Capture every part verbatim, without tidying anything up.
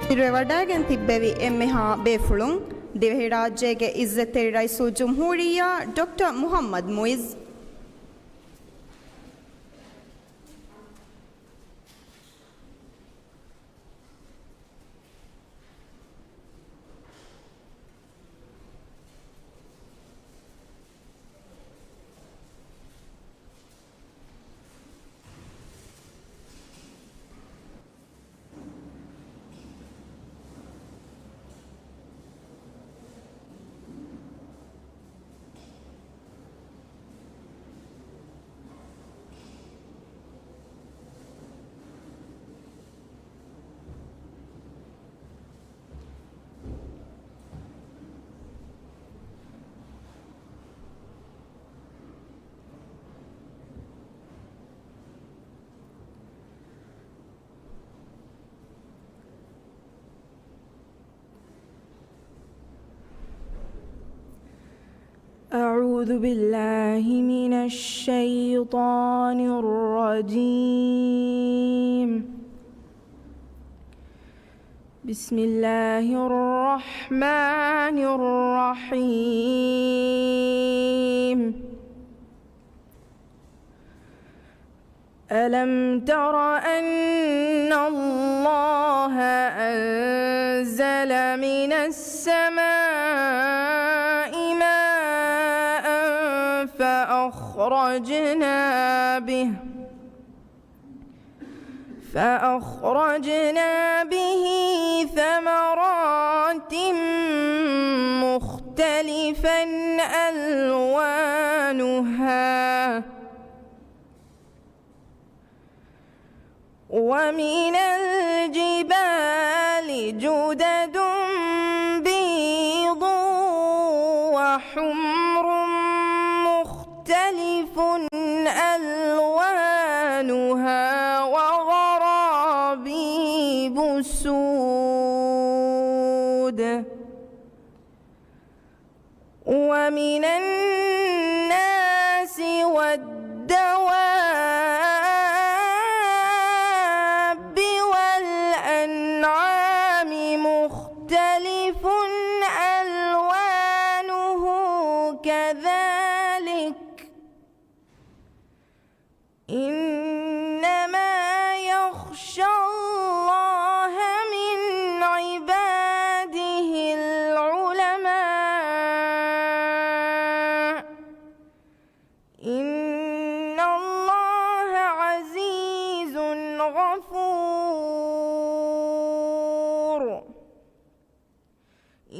އިރުވެވަޑައިގެން ތިއްބެވި އެންމެހާ ބޭފުޅުން، ދިވެހިރާއްޖޭގެ އިއްޒަތްތެރި ރައީސުލްޖުމްހޫރިއްޔާ ޑޮކްޓަރ މުޙައްމަދު މުޢިއްޒު. أعوذ بالله من الشيطان الرجيم. بسم الله الرحمن الرحيم. ألم تر أن الله أنزل من السماء ماء فأخرجنا به، فأخرجنا به ثمرات مختلفا ألوانها ومن الجبال جدد بيض وحمر مختلف ألوانها وغرابيب سود. ومن الناس والدواب والأنعام مختلف ألوانه كذلك إنما يخشى الله من عباده العلماء إن الله عزيز غفور.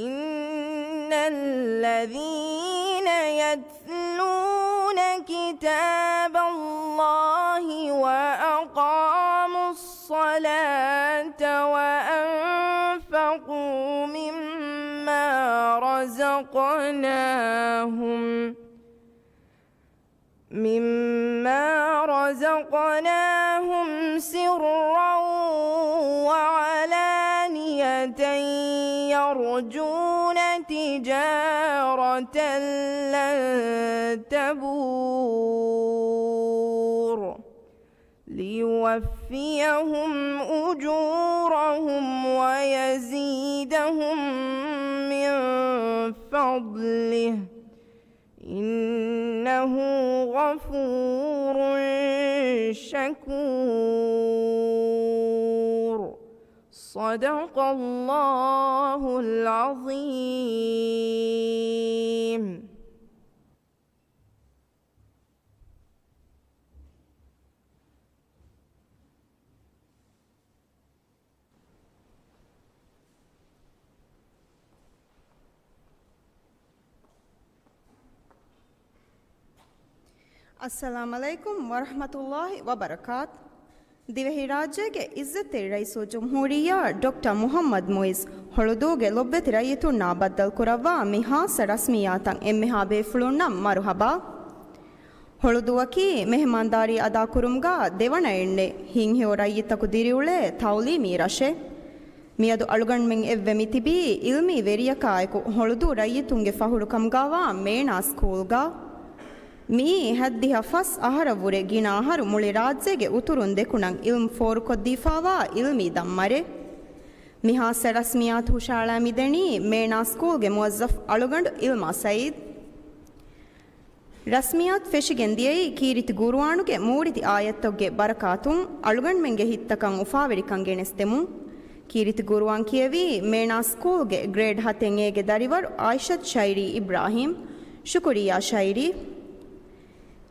إن الذين يتلون كتاب الله وأقاموا الصلاة وأنفقوا مما رزقناهم مما رزقناهم سرا وعلانية يرجون تجارة لن تبور ليوفيهم أجورهم فضله إنه غفور شكور. صدق الله العظيم. އައްސަލާމް ޢަލައިކުމް ވަރަޙްމަތުﷲި ވަބަރަކާތު. ދިވެހިރާއްޖޭގެ ޢިއްޒަތްތެރި ރައީސުލްޖުމްހޫރިއްޔާ ޑޮކްޓަރ މުޙައްމަދު މުޢިއްޒު ހޮޅުދޫގެ ލޮބުވެތި ރައްޔިތުންނާ ބައްދަލުކުރައްވާ މި ޚާއްޞަ ރަސްމިއްޔާތަށް އެންމެހާ ބޭފުޅުންނަށް މަރުޙަބާ. ހޮޅުދޫއަކީ މެހެމާންދާރީ އަދާކުރުމުގަ ދެވަނަ އެންނެ ހިތްހެޔޮ ރައްޔިތަކު ދިރިއުޅޭ ތަޢުލީމީ ރަށެއް. މިއަދު އަޅުގަނޑުމެން އެއްވެ މިތިބީ ޢިލްމީ ވެރިޔަކާއެކު ހޮޅުދޫ ރައްޔިތުންގެ ފަޚުރުކަމުގައިވާ މޭނާ ސްކޫލްގަ. މިއީ ހައްދިހަ ފަސް އަހަރަށްވުރެ ގިނަ އަހަރު މުޅި ރާއްޖޭގެ އުތުރުން ދެކުނަށް ޢިލްމު ފޯރުކޮށްދީފާވާ ޢިލްމީ ދަންމަރެއް. މި ޚާއްޞަ ރަސްމިއްޔާތު ހުށައަޅާ މިދަނީ މޭނާ ސްކޫލްގެ މުވައްޒަފް އަޅުގަނޑު އިލްމާ ސަޢީދު. ރަސްމިއްޔާތު ފެށިގެން ދިޔައީ ކީރިތި ޤުރުއާނުގެ މޫރިތި އާޔަތްތަކުގެ ބަރަކާތުން އަޅުގަނޑުމެންގެ ހިތްތަކަށް އުފާވެރިކަން ގެނެސްދެމުން. ކީރިތި ޤުރުއާން ކިޔެވީ މޭނާ ސްކޫލްގެ ގްރޭޑް ހަތެއް އޭގެ ދަރިވަރު އާއިޝަތު ޝައިރީ އިބްރާހީމް. ޝުކުރިއްޔާ ޝައިރީ.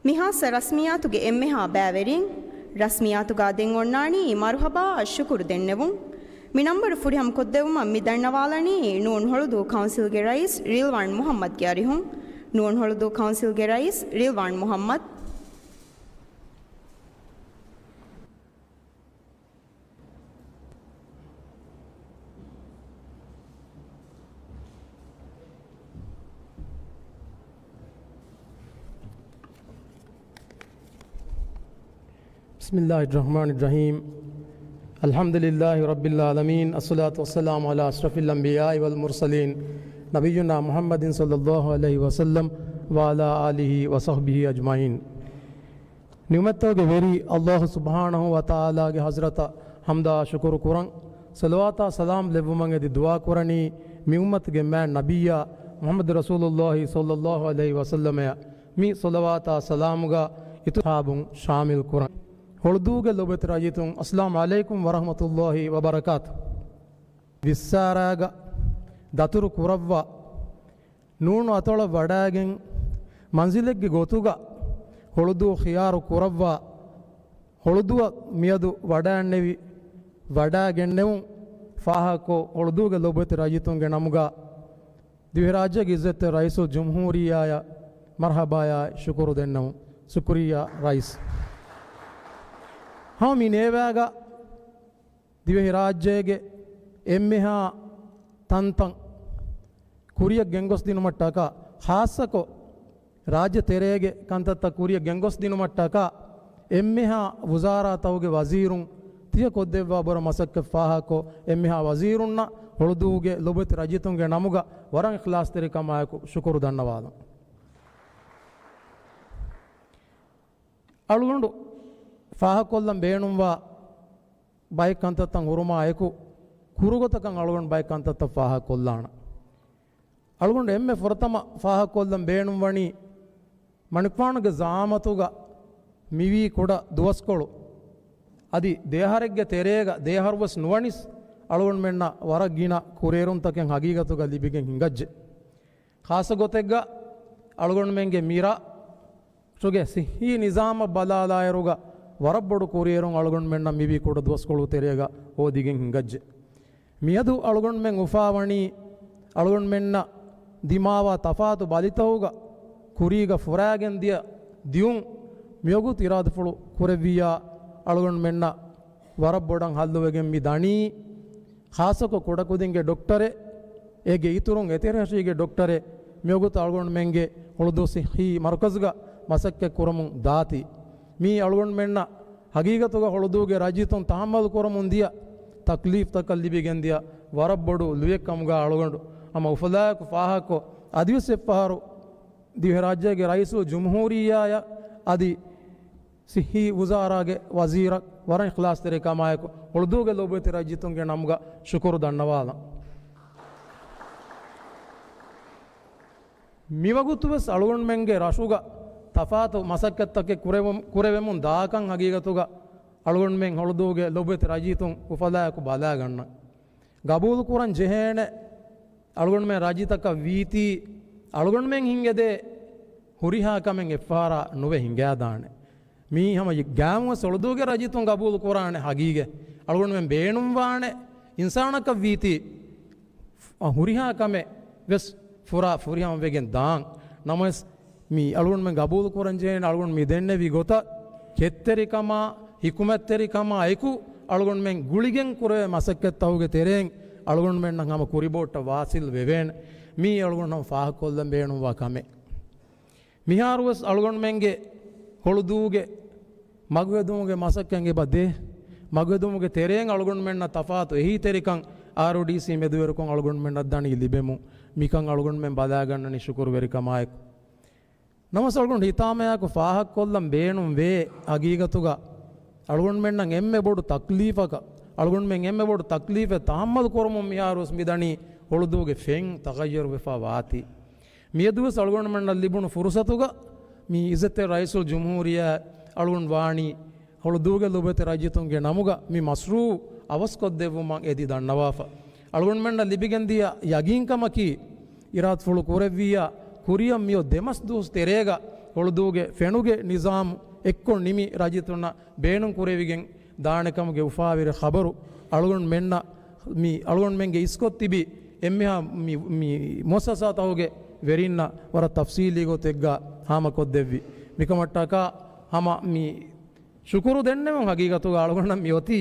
މި ޚާއްޞަ ރަސްމިއްޔާތުގެ އެންމެހާ ބައިވެރިން. ރަސްމިއްޔާތުގަ ދެން އޮންނާނީ މަރުޙަބާއަށް ޝުކުރު ދެންނެވުން. މި ނަންބަރު ފުރިހަމަ ކޮށްދެއްވުމަށް މި ދަންނަވާލަނީ ނޫން ހޮޅުދޫ ކައުންސިލްގެ ރައީސް ރިލްވާން މުޙައްމަދުގެ އަރިހުން. ނޫން ހޮޅުދޫ ކައުންސިލްގެ ރައީސް ރިލްވާން މުޙައްމަދު. بسم الله الرحمن الرحيم. الحمد لله رب العالمين. الصلاة والسلام على أشرف الأنبياء والمرسلين، نبينا محمد صلى الله عليه وسلم وعلى آله وصحبه أجمعين. ނިޢުމަތްތަކުގެ ވެރި ﷲ ސުބްޙާނަހޫ ވަތަޢާލާގެ ޙަޟްރަތަށް ޙަމްދާ ޝުކުރު ކުރަން، ޞަލަވާތާ ސަލާމް ލެއްވުމަށް އެދި ދުޢާ ކުރަނީ މި އުއްމަތުގެ މާތް ނަބިއްޔާ މުޙައްމަދު ރަސޫލުﷲ ޞައްލަﷲު ޢަލައިހި ވަސައްލަމައަށް. މި ޞަލަވާތާ ސަލާމުގަ އިތުރު ޞަޙާބުން ޝާމިލް ކުރަން. ހޮޅުދޫގެ ލޮބުވެތި ރައްޔިތުން، އައްސަލާމް ޢަލައިކުމް ވަރަޙްމަތުﷲި ވަބަރަކާތު. ވިއްސާރާގަ ދަތުރު ކުރައްވާ، ނޫނު އަތޮޅަށް ވަޑައިގެން މަންޒިލެއްގެ ގޮތުގަ ހޮޅުދޫ ޚިޔާރު ކުރައްވާ، ހޮޅުދޫއަށް މިއަދު ވަޑައިންނެވި، ވަޑައިގެންނެވުން ފާހަގަކޮށް، ހޮޅުދޫގެ ލޮބުވެތި ރައްޔިތުންގެ ނަމުގަ ދިވެހިރާއްޖޭގެ އިއްޒަތްތެރި ރައީސުލްޖުމްހޫރިއްޔާއަށް މަރްޙަބާއާ ޝުކުރު ދެންނެވުން. ޝުކުރިއްޔާ ރައީސް. ހަމަ މި ނޭވާގަ ދިވެހިރާއްޖޭގެ އެންމެހާ ތަންތަން ކުރިޔަށް ގެންގޮސްދިނުމަށްޓަކާ، ޚާއްޞަކޮށް ރާއްޖެ ތެރޭގެ ކަންތައްތައް ކުރިޔަށް ގެންގޮސްދިނުމަށްޓަކާ، އެންމެހާ ވުޒާރާތަކުގެ ވަޒީރުން ތިޔަ ކޮށްދެއްވާ ބުރަ މަސައްކަތް ފާހަގަކޮށް، އެންމެހާ ވަޒީރުންނަށް ހޮޅުދޫގެ ލޮބުވެތި ރައްޔިތުންގެ ނަމުގަ ވަރަށް އިޚްލާޞްތެރިކަމާއެކު ޝުކުރު ދަންނަވާލަން. އަޅުގަނޑު ފާހަގަކޮށްލަން ބޭނުންވާ ބައެއް ކަންތައްތައް ހުރުމާއެކު، ކުރުގޮތަކަށް އަޅުގަނޑު ބައެއް ކަންތައްތައް ފާހަގަކޮށްލާނަން. އަޅުގަނޑު އެންމެ ފުރަތަމަ ފާހަގަކޮށްލަން ބޭނުންވަނީ، މަނިކުފާނުގެ ޒަޢާމަތުގަ މިވީ ކުޑަ ދުވަސްކޮޅު. އަދި ދެއަހަރެއްގެ ތެރޭގަ ދެއަހަރުވެސް ނުވަނީސް، އަޅުގަނޑުމެންނަށް ވަރަށް ގިނަ ކުރިއެރުންތަކެއް ހަގީގަތުގަ ލިބިގެން ހިނގައްޖެ. ޚާއްޞަ ގޮތެއްގަ އަޅުގަނޑުމެންގެ މިރަށުގެ ޞިއްޙީ ނިޒާމަށް ބަލާލާއިރުގަ ވަރަށް ބޮޑު ކުރިއެރުން އަޅުގަނޑުމެންނަށް މިވީ ކުޑަ ދުވަސްކޮޅު ތެރޭގަ ހޯދިގެން ހިނގައްޖެ. މިއަދު އަޅުގަނޑުމެން އުފާވަނީ އަޅުގަނޑުމެންނަށް ދިމާވާ ތަފާތު ބަލިތަކުގަ ކުރީގަ ފުރާގެން ދިޔަ ދިޔުން، މިވަގުތު އިރާދަފުޅު ކުރެއްވިއްޔާ އަޅުގަނޑުމެންނަށް ވަރަށް ބޮޑަށް ހައްލުވެގެން މި ދަނީ. ޚާއްޞަކޮށް ކުޑަކުދިންގެ ޑޮކްޓަރެއް، އޭގެ އިތުރުން އެތެރެހަށީގެ ޑޮކްޓަރެއް، މިވަގުތު އަޅުގަނޑުމެންގެ ހޮޅުދޫ ޞިއްޙީ މަރުކަޒުގަ މަސައްކަތް ކުރަމުން ދާތީ. މީ އަޅުގަނޑުމެންނަށް ހަގީގަތުގަ ހޮޅުދޫގެ ރައްޔިތުން ތަޙައްމަލު ކުރަމުން ދިޔަ ތަކްލީފްތަކަށް ލިބިގެންދިޔަ ވަރަށް ބޮޑު ލުޔެއް ކަމުގަ އަޅުގަނޑު ހަމަ އުފަލާއެކު ފާހަގަކޮށް، އަދިވެސް އެއްފަހަރު ދިވެހިރާއްޖޭގެ ރައީސުލްޖުމްހޫރިއްޔާއަށް އަދި ޞިއްޙީ ވުޒާރާގެ ވަޒީރަށް ވަރަށް އިޚްލާޞްތެރިކަމާއެކު ހޮޅުދޫގެ ލޮބުވެތި ރައްޔިތުންގެ ނަމުގަ ޝުކުރު ދަންނަވާލަން. މިވަގުތުވެސް އަޅުގަނޑުމެންގެ ރަށުގަ ތަފާތު މަސައްކަތްތަކެއް ކުރެވު-، ކުރެވެމުން ދާކަން ހަގީގަތުގަ އަޅުގަނޑުމެން ހޮޅުދޫގެ ލޮބުވެތި ރައްޔިތުން އުފަލާއެކު ބަލާގަންނަން. ގަބޫލުކުރަން ޖެހޭނެ އަޅުގަނޑުމެން ރައްޔިތަކަށް ވީތީ، އަޅުގަނޑުމެން ހިންގެދޭ ހުރިހާ ކަމެއް އެއްފަހަރާ ނުވެ ހިނގާދާނެ. މީ ހަމަ ގާމުވެސް ހޮޅުދޫގެ ރައްޔިތުން ގަބޫލު ކުރާނެ ހަގީގަތް. އަޅުގަނޑުމެން ބޭނުންވާނެ އިންސާނަކަށް ވީތީ، ހުރިހާ ކަމެއް ވެސް ފުރާ ފުރިހަމަވެގެން ދާން. ނަމަވެސް، މި އަޅުގަނޑުމެން ގަބޫލު ކުރަން ޖެހޭނެ އަޅުގަނޑު މި ދެންނެވި ގޮތަށް ކެތްތެރިކަމާ، ހިކުމަތްތެރިކަމާ އެކު އަޅުގަނޑުމެން ގުޅިގެން ކުރެވޭ މަސައްކަތްތަކުގެ ތެރެއިން އަޅުގަނޑުމެންނަށް ހަމަ ކުރިބޯއްޓަށް ވާސިލް ވެވޭނެ. މީ އަޅުގަނޑު ހަމަ ފާހަގަކޮށްލަން ބޭނުންވާ ކަމެއް. މިހާރުވެސް އަޅުގަނޑުމެންގެ ހޮޅުދޫގެ މަގުހެދުމުގެ މަސައްކަތް އެބަ ދޭ. މަގުހެދުމުގެ ތެރެއިން އަޅުގަނޑުމެންނަށް ތަފާތު އެހީތެރިކަން އާރްއޯޑީސީ މެދުވެރިކޮށް އަޅުގަނޑުމެންނަށް ދަނީ ލިބެމުން. މިކަން އަޅުގަނޑުމެން ބަލާގަންނަނީ ޝުކުރުވެރިކަމާއެކު. ނަމަވެސް އަޅުގަނޑު ހިތާމަޔާއެކު ފާހަގަކޮށްލަން ބޭނުން ވޭ، ހަގީގަތުގަ އަޅުގަނޑުމެންނަށް އެންމެ ބޮޑު ތަކްލީފަކަށް، އަޅުގަނޑުމެން އެންމެ ބޮޑު ތަކްލީފެއް ތަހައްމަލު ކުރަމުން މިހާރުވެސް މިދަނީ ހޮޅުދޫގެ ފެން ތަޣައްޔަރުވެފާ ވާތީ. މިއަދުވެސް އަޅުގަނޑުމެންނަށް ލިބުނު ފުރުސަތުގަ މި އިއްޒަތްތެރި ރައީސުލް ޖުމްހޫރިއްޔާ އަޅުގަނޑު ވާނީ ހޮޅުދޫގެ ލޮބުވެތި ރައްޔިތުންގެ ނަމުގަ މި މަޝްރޫއު އަވަސްކޮށްދެއްވުމަށް އެދި ދަންނަވާފަ. އަޅުގަނޑުމެންނަށް ލިބިގެންދިޔަ ޔަގީންކަމަކީ، އިރާދަފުޅު ކުރެއްވިއްޔާ ކުރިއަށް މިއޮތް ދެމަސް ދުވަސް ތެރޭގަ ހޮޅުދޫގެ ފެނުގެ ނިޒާމު އެއްކޮށް ނިމި ރައްޔިތުންނަށް ބޭނުން ކުރެވިގެން ދާނެކަމުގެ އުފާވެރި ޚަބަރު އަޅުގަނޑުމެންނަށް މި އަޅުގަނޑުމެންގެ އިސްކޮށް ތިބި އެންމެހާ މި، މި މުއައްސަސާތަކުގެ ވެރިންނަށް ވަރަށް ތަފްސީލީ ގޮތެއްގަ ހާމަކޮށްދެއްވި. މިކަމަށްޓަކާ ހަމަ މި ޝުކުރު ދެންނެވުން ހަގީގަތުގަ އަޅުގަނޑަށް މި އޮތީ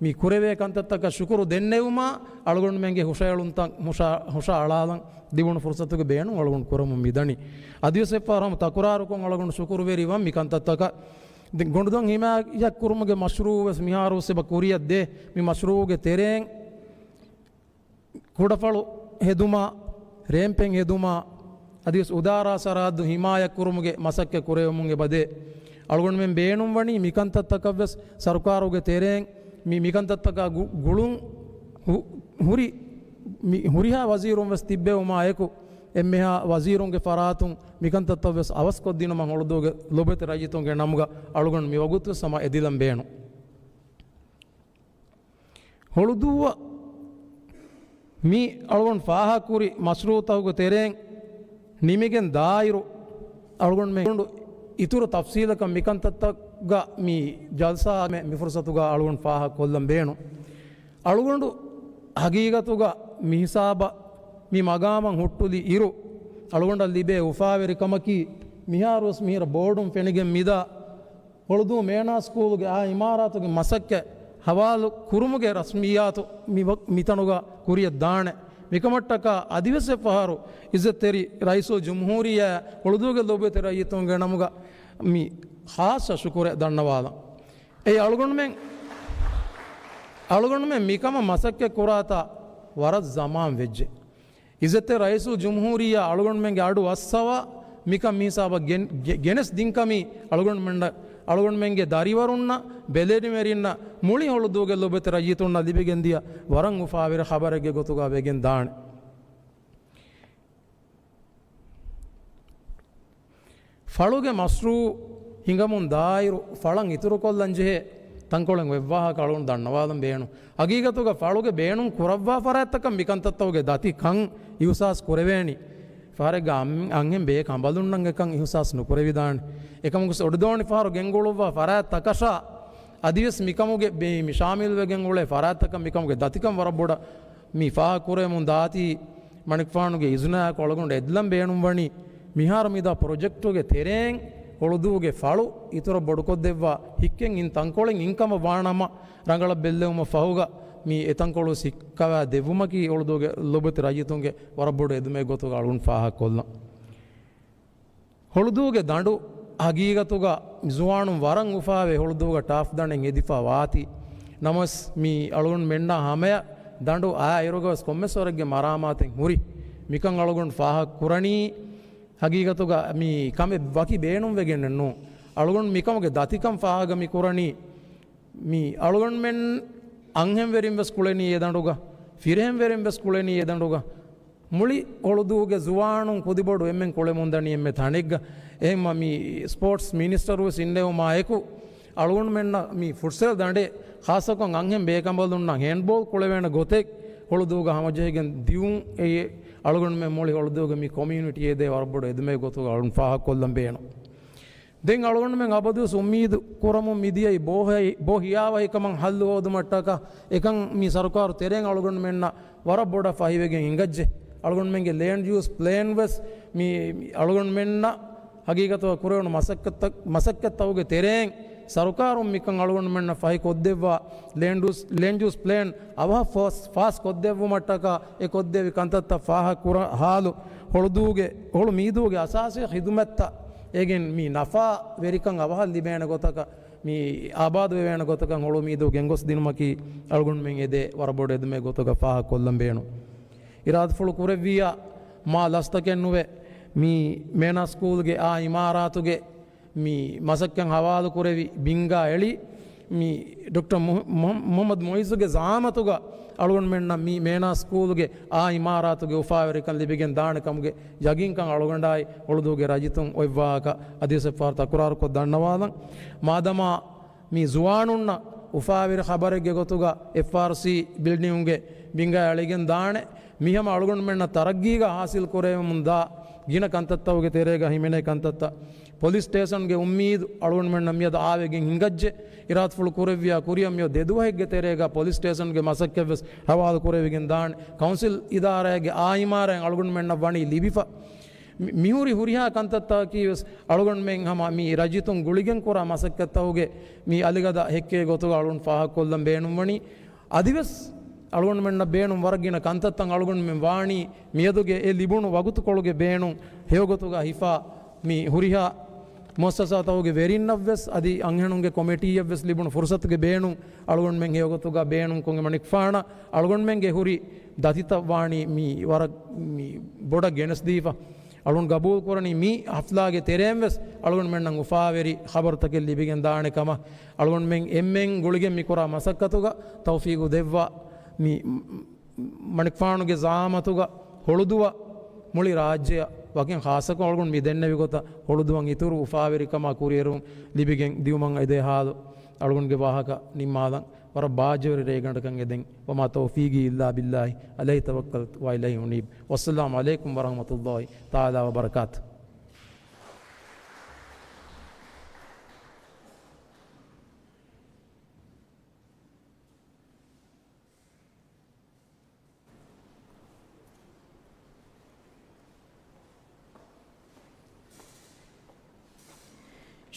މި ކުރެވޭ ކަންތައްތަކަށް ޝުކުރު ދެންނެވުމާ އަޅުގަނޑުމެންގެ ހުށައެޅުންތައް ހުށަ، ހުށައަޅާލަން ލިބުނު ފުރުސަތުގެ ބޭނުން އަޅުގަނޑު ކުރަމުން މިދަނީ. އަދިވެސް އެއްފަހަރު ހަމަ ތަކުރާރުކޮށް އަޅުގަނޑު ޝުކުރުވެރިވަން މި ކަންތައްތަކަށް. ދެން ގޮނޑުދޮށް ހިމާޔަތްކުރުމުގެ މަޝްރޫއު ވެސް މިހާރު ވެސް އެބަ ކުރިއަށް ދޭ. މި މަޝްރޫއުގެ ތެރެއިން ކުޑަފަޅު ހެދުމާ، ރޭމްޕެއް ހެދުމާ، އަދިވެސް އުދާރާ ސަރަހައްދު ހިމާޔަތްކުރުމުގެ މަސައްކަތް ކުރެވެމުން އެބަދޭ. އަޅުގަނޑުމެން ބޭނުންވަނީ މިކަންތައްތަކަށްވެސް ސަރުކާރުގެ ތެރެއިން މި، މިކަންތައްތަކާ ގު، ގުޅުން ހު، ހުރި، މި ހުރިހާ ވަޒީރުން ވެސް ތިއްބެވުމާ އެކު، އެންމެހާ ވަޒީރުންގެ ފަރާތުން މިކަންތައްތައް ވެސް އަވަސްކޮށްދިނުމަށް ހޮޅުދޫގެ ލޮބުވެތި ރައްޔިތުންގެ ނަމުގަ އަޅުގަނޑު މިވަގުތުވެސް ހަމަ އެދިލަން ބޭނުން. ހޮޅުދޫއަށް މި އަޅުގަނޑު ފާހަގަކުރި މަޝްރޫއުތަކުގެ ތެރެއިން ނިމިގެން ދާއިރު، އަޅުގަނޑުމެން އިތުރު ތަފްސީލަކަށް މިކަންތައްތަކުގަ މި ޖަލްސާ މެ، މި ފުރުސަތުގަ އަޅުގަނޑު ފާހަގަކޮށްލަން ބޭނުން. އަޅުގަނޑު ހަގީގަތުގަ މި ހިސާބަށް މި މަގާމަށް ހުއްޓުލި އިރު، އަޅުގަނޑަށް ލިބޭ އުފާވެރި ކަމަކީ، މިހާރުވެސް މިހިރަ ބޯޑުން ފެނިގެން މިދާ ހޮޅުދޫ މޭނާ ސްކޫލުގެ އާ އިމާރާތުގެ މަސައްކަތް ހަވާލު ކުރުމުގެ ރަސްމިއްޔާތު މި ވަ، މިތަނުގަ ކުރިއަށް ދާނެ. މިކަމަށްޓަކާ އަދިވެސް އެއްފަހަރު އިއްޒަތްތެރި ރައީސުލް ޖުމްހޫރިއްޔާ ހޮޅުދޫގެ ލޮބުވެތި ރައްޔިތުންގެ ނަމުގަ މި ޚާއްޞަ ޝުކުރެއް ދަންނަވާލަން. އެއީ އަޅުގަނޑުމެން، އަޅުގަނޑުމެން މިކަމަށް މަސައްކަތް ކުރާތާ ވަރަށް ޒަމާން ވެއްޖެ. އިއްޒަތްތެރި ރައީސުލް ޖުމްހޫރިއްޔާ އަޅުގަނޑުމެންގެ އަޑު އައްސަވާ، މިކަން މިހިސާބަށް ގެން، ގެ، ގެނެސް ދިންކަމީ އަޅުގަނޑުމެން، އަޅުގަނޑުމެންގެ ދަރިވަރުންނަށް، ބެލެނިވެރިންނަށް، މުޅި ހޮޅުދޫގެ ލޮބުވެތި ރައްޔިތުންނަށް ލިބިގެންދިޔަ ވަރަށް އުފާވެރި ޚަބަރެއްގެ ގޮތުގަ ވެގެން ދާނެ. ފަޅުގެ މަޝްރޫއު ހިނގަމުން ދާއިރު، ފަޅަށް އިތުރުކޮށްލަން ޖެހޭ ތަންކޮޅެއް އޮތް ވާހަކަ އަޅުގަނޑު ދަންނަވާލަން ބޭނުން. ހަގީގަތުގަ ފަޅުގެ ބޭނުން ކުރައްވާ ފަރާތްތަކަށް މިކަންތައްތަކުގެ ދަތިކަން އިހުސާސް ކުރެވޭނީ. ފަހަރެއްގަ އަން، އަންހެން ބޭކަނބަލުންނަށް އެކަން އިހުސާސް ނުކުރެވިދާނެ. އެކަމަކު އޮޑިދޯނި ފަހަރު ގެންގުޅުއްވާ ފަރާތްތަކަށާ އަދިވެސް މިކަމުގެ ބޭ، މި ޝާމިލްވެގެން އުޅޭ ފަރާތްތަކަށް މިކަމުގެ ދަތިކަން ވަރަށް ބޮޑަށް މި ފާހަގަ ކުރެވެމުން ދާތީ، މަނިކުފާނުގެ އިޒުނާއެކު އަޅުގަނޑު އެދިލަން ބޭނުންވަނީ، މިހާރު މިދާ ޕްރޮޖެކްޓުގެ ތެރެއިން ހޮޅުދޫގެ ފަޅު އިތުރަށް ބޮޑުކޮށްދެއްވާ ހިއްކެން އިން ތަންކޮޅެއް އިންކަމަށް ވާނަމަ، ރަނގަޅަށް ބެއްލެވުމަށް ފަހުގަ މި އެތަންކޮޅު ހިއްކަވާ ދެއްވުމަކީ ހޮޅުދޫގެ ލޮބުވެތި ރައްޔިތުންގެ ވަރަށް ބޮޑު އެދުމެއް ގޮތުގަ އަޅުގަނޑު ފާހަގަކޮށްލަން. ހޮޅުދޫގެ ދަނޑު ހަގީގަތުގަ ޒުވާނުން ވަރަށް އުފާވެ ހޮޅުދޫގަ ޓާފް ދަނޑެއް އެދިފަ ވާތީ. ނަމަވެސް މި އަޅުގަނޑުމެންނާ ހަމަޔަށް ދަނޑު އާ އިރުގަވެސް ކޮންމެސް ވަރެއްގެ މަރާމާތެއް ހުރި. މިކަން އަޅުގަނޑު ފާހަގަ ކުރަނީ ހަގީގަތުގަ މި ކަމެއް ވަކި ބޭނުންވެގެންނެއް ނޫން. އަޅުގަނޑު މިކަމުގެ ދަތިކަން ފާހަގަ މި ކުރަނީ މި އަޅުގަނޑުމެން އަންހެންވެރިން ވެސް ކުޅެނީ އެ ދަނޑުގަ، ފިރިހެންވެރިން ވެސް ކުޅެނީ އެ ދަނޑުގަ. މުޅި ހޮޅުދޫގެ ޒުވާނުން ކުދިބޮޑު އެންމެން ކުޅެމުންދަނީ އެންމެ ތަނެއްގަ. އެހެންމަ މި ސްޕޯޓްސް މިނިސްޓަރުވެސް އިންނެވުމާ އެކު، އަޅުގަނޑުމެންނަށް މި ފުޓްސަލް ދަނޑެއް، ޚާއްޞަކޮށް އަންހެން ބޭކަނބަލުންނަށް ހޭންޑްބޯލް ކުޅެވޭނެ ގޮތެއް ހޮޅުދޫގަ ހަމަޖެހިގެން ދިއުން އެއީ އަޅުގަނޑުމެން މުޅި ހޮޅުދޫގެ މި ކޮމިއުނިޓީއެއް ދޭ ވަރަށް ބޮޑު އެދުމެއް ގޮތުގަ އަޅުން ފާހަގަކޮށްލަން ބޭނުން. ދެން އަޅުގަނޑުމެން އަބަދުވެސް އުއްމީދު ކުރަމުން މިދިޔައީ ބޯހި-، ބޯ ހިޔާވަހިކަމަށް ހައްލު ހޯދުމަށްޓަކާ އެކަން މި ސަރުކާރު ތެރެއިން އަޅުގަނޑުމެންނަށް ވަރަށް ބޮޑަށް ފަހިވެގެން އިނގައްޖެ. އަޅުގަނޑުމެންގެ ލޭންޑް ޔޫސް ޕްލޭން ވެސް މި، މި އަޅުގަނޑުމެންނަށް ހަގީގަތުގަ ކުރެވުނު މަސައްކަތްތައް-، މަސައްކަތްތަކުގެ ތެރެއިން ސަރުކާރުން މިކަން އަޅުގަނޑުމެންނަށް ފަހި ކޮށްދެއްވާ، ލޭންޑް ޔޫސް، ލޭންޑް ޔޫސް ޕްލޭން އަވަހަށް ފާސް، ފާސް ކޮށްދެއްވުމަށްޓަކާ އެ ކޮށްދެވި ކަންތައްތައް ފާހަގަ ކުރާ ހާލު، ހޮޅުދޫގެ، ހޮޅު މީދޫގެ އަސާސީ ޚިދުމަތްތައް އޭގެން މި ނަފާ ވެރިކަން އަވަހަށް ލިބޭނެ ގޮތަކަށް، މި އާބާދު ވެވޭނެ ގޮތަކަށް ހޮޅު މީދޫ ގެންގޮސް ދިނުމަކީ އަޅުގަނޑުމެން އެދޭ ވަރަށް ބޮޑު އެދުމެއް ގޮތުގަ ފާހަގަ ކޮށްލަން ބޭނުން. އިރާދަފުޅު ކުރެއްވިއްޔާ މާ ލަސްތަކެއް ނުވެ، މި މޭނާ ސްކޫލްގެ އާ އިމާރާތުގެ މި މަސައްކަތް ހަވާލު ކުރެވި ބިންގާ އެޅި، މި ޑޮކްޓަރ މުހ-، މުހ-، މުހައްމަދު މުއިއްޒުގެ ޒައާމަތުގަ އަޅުގަނޑުމެންނަށް މި މޭނާ ސްކޫލްގެ އާ އިމާރާތުގެ އުފާވެރިކަން ލިބިގެން ދާނެ ކަމުގެ ޔަގީންކަން އަޅުގަނޑާއި ހޮޅުދޫގެ ރައްޔިތުން އޮތްވާކަށް އަދިވެސް އެއްފަހަރު ތަކުރާރުކޮށް ދަންނަވާލަން. މާދަމާ މި ޒުވާނުންނަށް އުފާވެރި ޚަބަރެއްގެ ގޮތުގަ އެފްއާރްސީ ބިލްޑިންގުގެ ބިންގާ އެޅިގެން ދާނެ. މި ހަމަ އަޅުގަނޑުމެންނަށް ތަރައްގީގަ ހާސިލް ކުރެވެމުން ދާ ގިނަ ކަންތައްތަކުގެ ތެރޭގަ ހިމެނޭ ކަންތައްތައް. ޕޮލިސް ސްޓޭޝަންގެ އުއްމީދު އަޅުގަނޑުމެންނަށް މިއަދު އާވެގެން ހިނގައްޖެ. އިރާދަފުޅު ކުރެއްވިޔާ ކުރިއަށް މިއޮތް ދެ ދުވަހެއްގެ ތެރޭގަ ޕޮލިސް ސްޓޭޝަންގެ މަސައްކަތްވެސް ހަވާލު ކުރެވިގެން ދާނެ. ކައުންސިލް އިދާރާއެއްގެ އާ އިމާރާތް އަޅުގަނޑުމެންނަށް ވަނީ ލިބިފަ. މި-، މިހުރި ހުރިހާ ކަންތައްތަކަކީ ވެސް އަޅުގަނޑުމެން ހަމަ މި ރައްޔިތުން ގުޅިގެން ކުރާ މަސައްކަތްތަކުގެ މި އަލިގަދަ ހެއްކޭ ގޮތުގަ އަޅުން ފާހަގަކޮށްލަން ބޭނުންވަނީ. އަދިވެސް އަޅުގަނޑުމެންނަށް ބޭނުން ވަރަށް ގިނަ ކަންތައްތައް އަޅުގަނޑުމެން ވާނީ މިއަދުގެ އެ ލިބުނު ވަގުތުކޮޅުގެ ބޭނުން ހެޔޮގޮތުގަ ހިފާ މި ހުރިހާ މުއައްސަސާތަކުގެ ވެރިންނަށްވެސް އަދި އަންހެނުންގެ ކޮމިޓީއަށްވެސް ލިބުނު ފުރުސަތުގެ ބޭނުން އަޅުގަނޑުމެން ހެޔޮގޮތުގަ ބޭނުންކޮށް އެމަނިކުފާނަށް އަޅުގަނޑުމެންގެ ހުރި ދަތިތައް ވާނީ މި ވަރަށް މި ބޮޑަށް ގެނެސްދީފަ. އަޅުން ގަބޫލުކުރަނީ މި ހަފްލާގެ ތެރޭންވެސް އަޅުގަނޑުމެންނަށް އުފާވެރި ޚަބަރުތަކެއް ލިބިގެން ދާނެ ކަމަށް އަޅުގަނޑުމެން އެންމެން ގުޅިގެން މިކުރާ މަސައްކަތުގަ ތައުފީގު ދެއްވާ މި މަނިކުފާނުގެ ޒައާމަތުގަ ހޮޅުދުވަ މުޅި ރާއްޖެއަށް ވަކިން ޚާއްޞަކޮށް އަޅުގަނޑު މި ދެންނެވި ގޮތަށް ހޮޅުދުވަން އިތުރު އުފާވެރިކަމާ ކުރިއެރުން ލިބިގެން ދިއުމަށް އެދޭ ހާލު އަޅުގަނޑުގެ ވާހަކަ ނިންމާލަން. ވަރަށް ބާއްޖަވެރި ރޭގަނޑަކަށް އެދެން. وما توفيقي إلا بالله عليه توكلت وإليه أنيب. والسلام عليكم ورحمة الله تعالى وبركاته.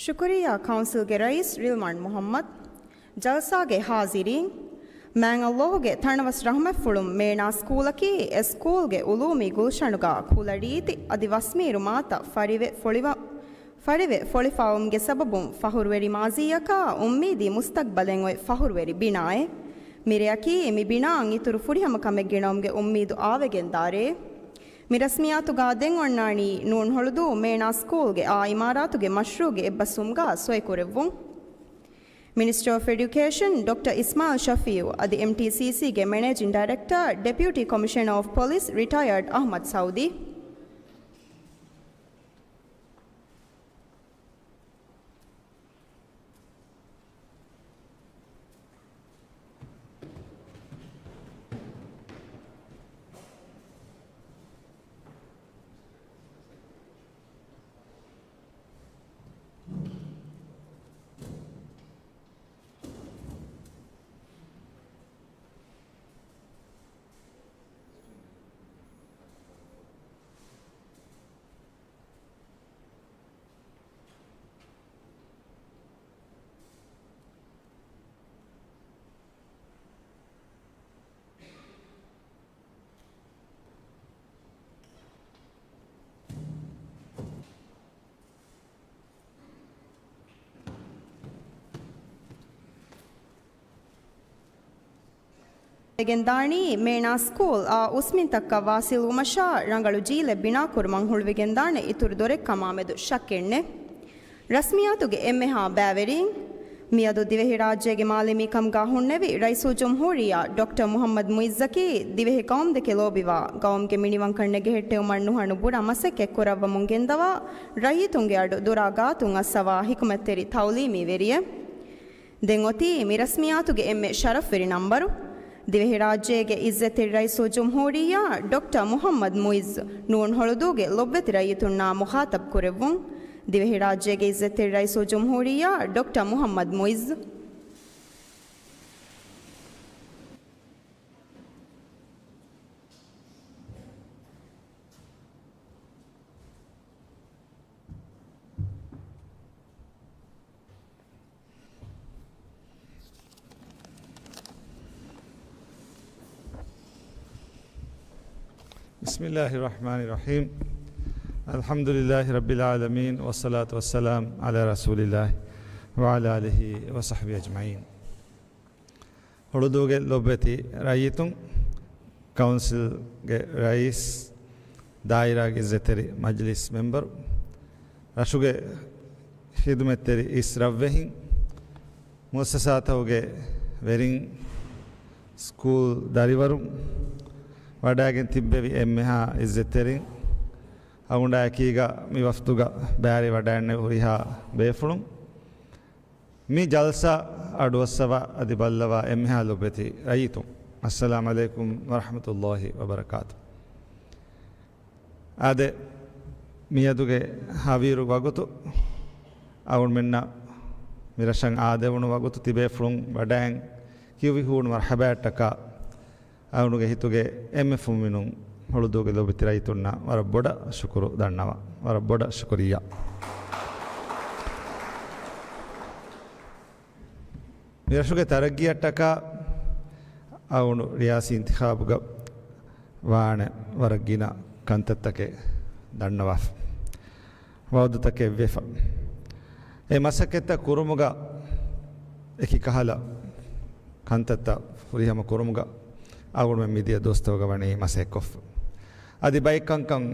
ޝުކުރިއްޔާ ކައުންސިލްގެ ރައީސް ރިލްވާން މުޙައްމަދު. ޖަލްސާގެ ޙާޟިރީން، މާތް ﷲ ގެ ތަނަވަސް ރަޙްމަތްފުޅުން މޭނާ ސްކޫލަކީ އެ ސްކޫލްގެ ޢުލޫމީ ގުލްޝަނުގަ ކުލަ ރީތި އަދި ވަސްމީރު މާތައް ފަރިވެ ފޮޅިވަ-، ފަރިވެ ފޮޅިފާވުމުގެ ސަބަބުން ފަޚުރުވެރި މާޒީއަކާ އުއްމީދީ މުސްތަޤްބަލެއް އޮތް ފަޚުރުވެރި ބިނާއެއް. މިރެއަކީ މި ބިނާއަށް އިތުރު ފުރިހަމަ ކަމެއް ގެނައުމުގެ އުއްމީދު އާވެގެން ދާ ރެއެއް. މި ރަސްމިއްޔާތުގަ ދެން އޮންނާނީ ނޫން ހޮޅުދޫ މޭނާ ސްކޫލްގެ އާ އިމާރާތުގެ މަޝްރޫޢުގެ އެއްބަސްވުމުގަ ސޮއިކުރެއްވުން. މިނިސްޓަރ އޮފް އެޑިއުކޭޝަން ޑޮކްޓަރ އިސްމާޢީލް ޝަފީޢު އަދި އެމްޓީސީސީގެ މެނޭޖިން ޑައިރެކްޓަރ، ޑެޕިއުޓީ ކޮމިޝަނަރ އޮފް ޕޮލިސް، ރިޓަޔާޑް އަޙްމަދު ސައުދީ. ވެގެންދާނީ މޭނާ ސްކޫލް އާ އުސްމިންތަކަށް ވާސިލްވުމަށާ ރަނގަޅު ޖީލެއް ބިނާކުރުމަށް ހުޅުވިގެންދާނެ އިތުރު ދޮރެއް ކަމާމެދު ޝައްކެއްނެތް. ރަސްމިއްޔާތުގެ އެންމެހާ ބައިވެރީން، މިއަދު ދިވެހިރާއްޖޭގެ މާލެ މިކަމުގާ ހުންނެވި ރައީސުލްޖުމްހޫރިއްޔާ ޑޮކްޓަރ މުޙައްމަދު މުޢިއްޒަކީ ދިވެހި ޤައުމުދެކެ ލޯބިވާ، ޤައުމުގެ މިނިވަންކަން ނެގެހެއްޓެވުމަށް ނުހަނު ބުރަ މަސައްކަތް ކުރައްވަމުން ގެންދަވާ، ރައްޔިތުންގެ އަޑު ދުރާ ގާތުން އައްސަވާ ޙިކުމަތްތެރި ތަޢުލީމީ ވެރިއެއް. ދެން އޮތީ މި ރަސްމިއްޔާތުގެ އެންމެ ޝަރަފްވެރި ނަންބަރު. ދިވެހިރާއްޖޭގެ އިއްޒަތްތެރި ރައީސުލްޖުމްހޫރިއްޔާ ޑޮކްޓަރ މުޙައްމަދު މުޢިއްޒު ނޫން ހޮޅުދޫގެ ލޮބުވެތި ރައްޔިތުންނާ މުޚާޠަބު ކުރެއްވުން. ދިވެހިރާއްޖޭގެ އިއްޒަތްތެރި ރައީސުލްޖުމްހޫރިއްޔާ ޑޮކްޓަރ މުޙައްމަދު މުޢިއްޒު. بسم الله الرحمن الرحيم. الحمد لله رب العالمين، والصلاة والسلام على رسول الله وعلى آله وصحبه أجمعين. ހޮޅުދޫގެ ލޮބުވެތި ރައްޔިތުން، ކައުންސިލްގެ ރައީސް، ދާއިރާގެ އިއްޒަތްތެރި މަޖިލިސް މެމްބަރު، ރަށުގެ ޚިދުމަތްތެރި އިސް ރަށްވެހިން، މުއައްސަސާތަކުގެ ވެރިން، ސްކޫލް ދަރިވަރުން، ވަޑައިގެން ތިއްބެވި އެންމެހާ އިއްޒަތްތެރިން، އަޅުގަނޑާ އެކީގަ މި ވަފްދުގަ ބައިވެރިވެ ވަޑައިގެންނެވި ހުރިހާ ބޭފުޅުން، މި ޖަލްސާ އަޑުއައްސަވާ އަދި ބައްލަވާ އެންމެހާ ލޮބުވެތި ރައްޔިތުން، އައްސަލާމް ޢަލައިކުމް ވަރަޙްމަތުﷲި ވަބަރަކާތު. އާދެ، މިއަދުގެ ހަވީރު ވަގުތު އަޅުގަނޑުމެންނަށް މިރަށަށް އާދެވުނު ވަގުތު ތިބޭފުޅުން ވަޑައިގެން ކިޔުއްވި ހޫނު މަރްޙަބާއަށްޓަކާ، އަޅުގަނޑުގެ ހިތުގެ އެންމެ ފުންމިނުން ހޮޅުދޫގެ ލޯބިވެތި ރައްޔިތުންނަށް ވަރަށް ބޮޑަށް ޝުކުރު ދަންނަވަން. ވަރަށް ބޮޑަށް ޝުކުރިއްޔާ. މިރަށުގެ ތަރައްގީއަށްޓަކާ އަޅުގަނޑު ރިޔާސީ އިންތިޚާބުގަ ވާނެ ވަރަށް ގިނަ ކަންތައްތަކެއް ދަންނަވާފަ. ވައުދުތަކެއް ވެފަ. އެ މަސައްކަތްތައް ކުރުމުގަ އެކި ކަހަލަ ކަންތައްތައް ފުރިހަމަ ކުރުމުގަ އަޅުގަނޑުމެން މިދިޔަ ދުވަސްތަކުގަ ވަނީ މަސައްކަތްކޮށްފަ. އަދި ބައެއް ކަންކަން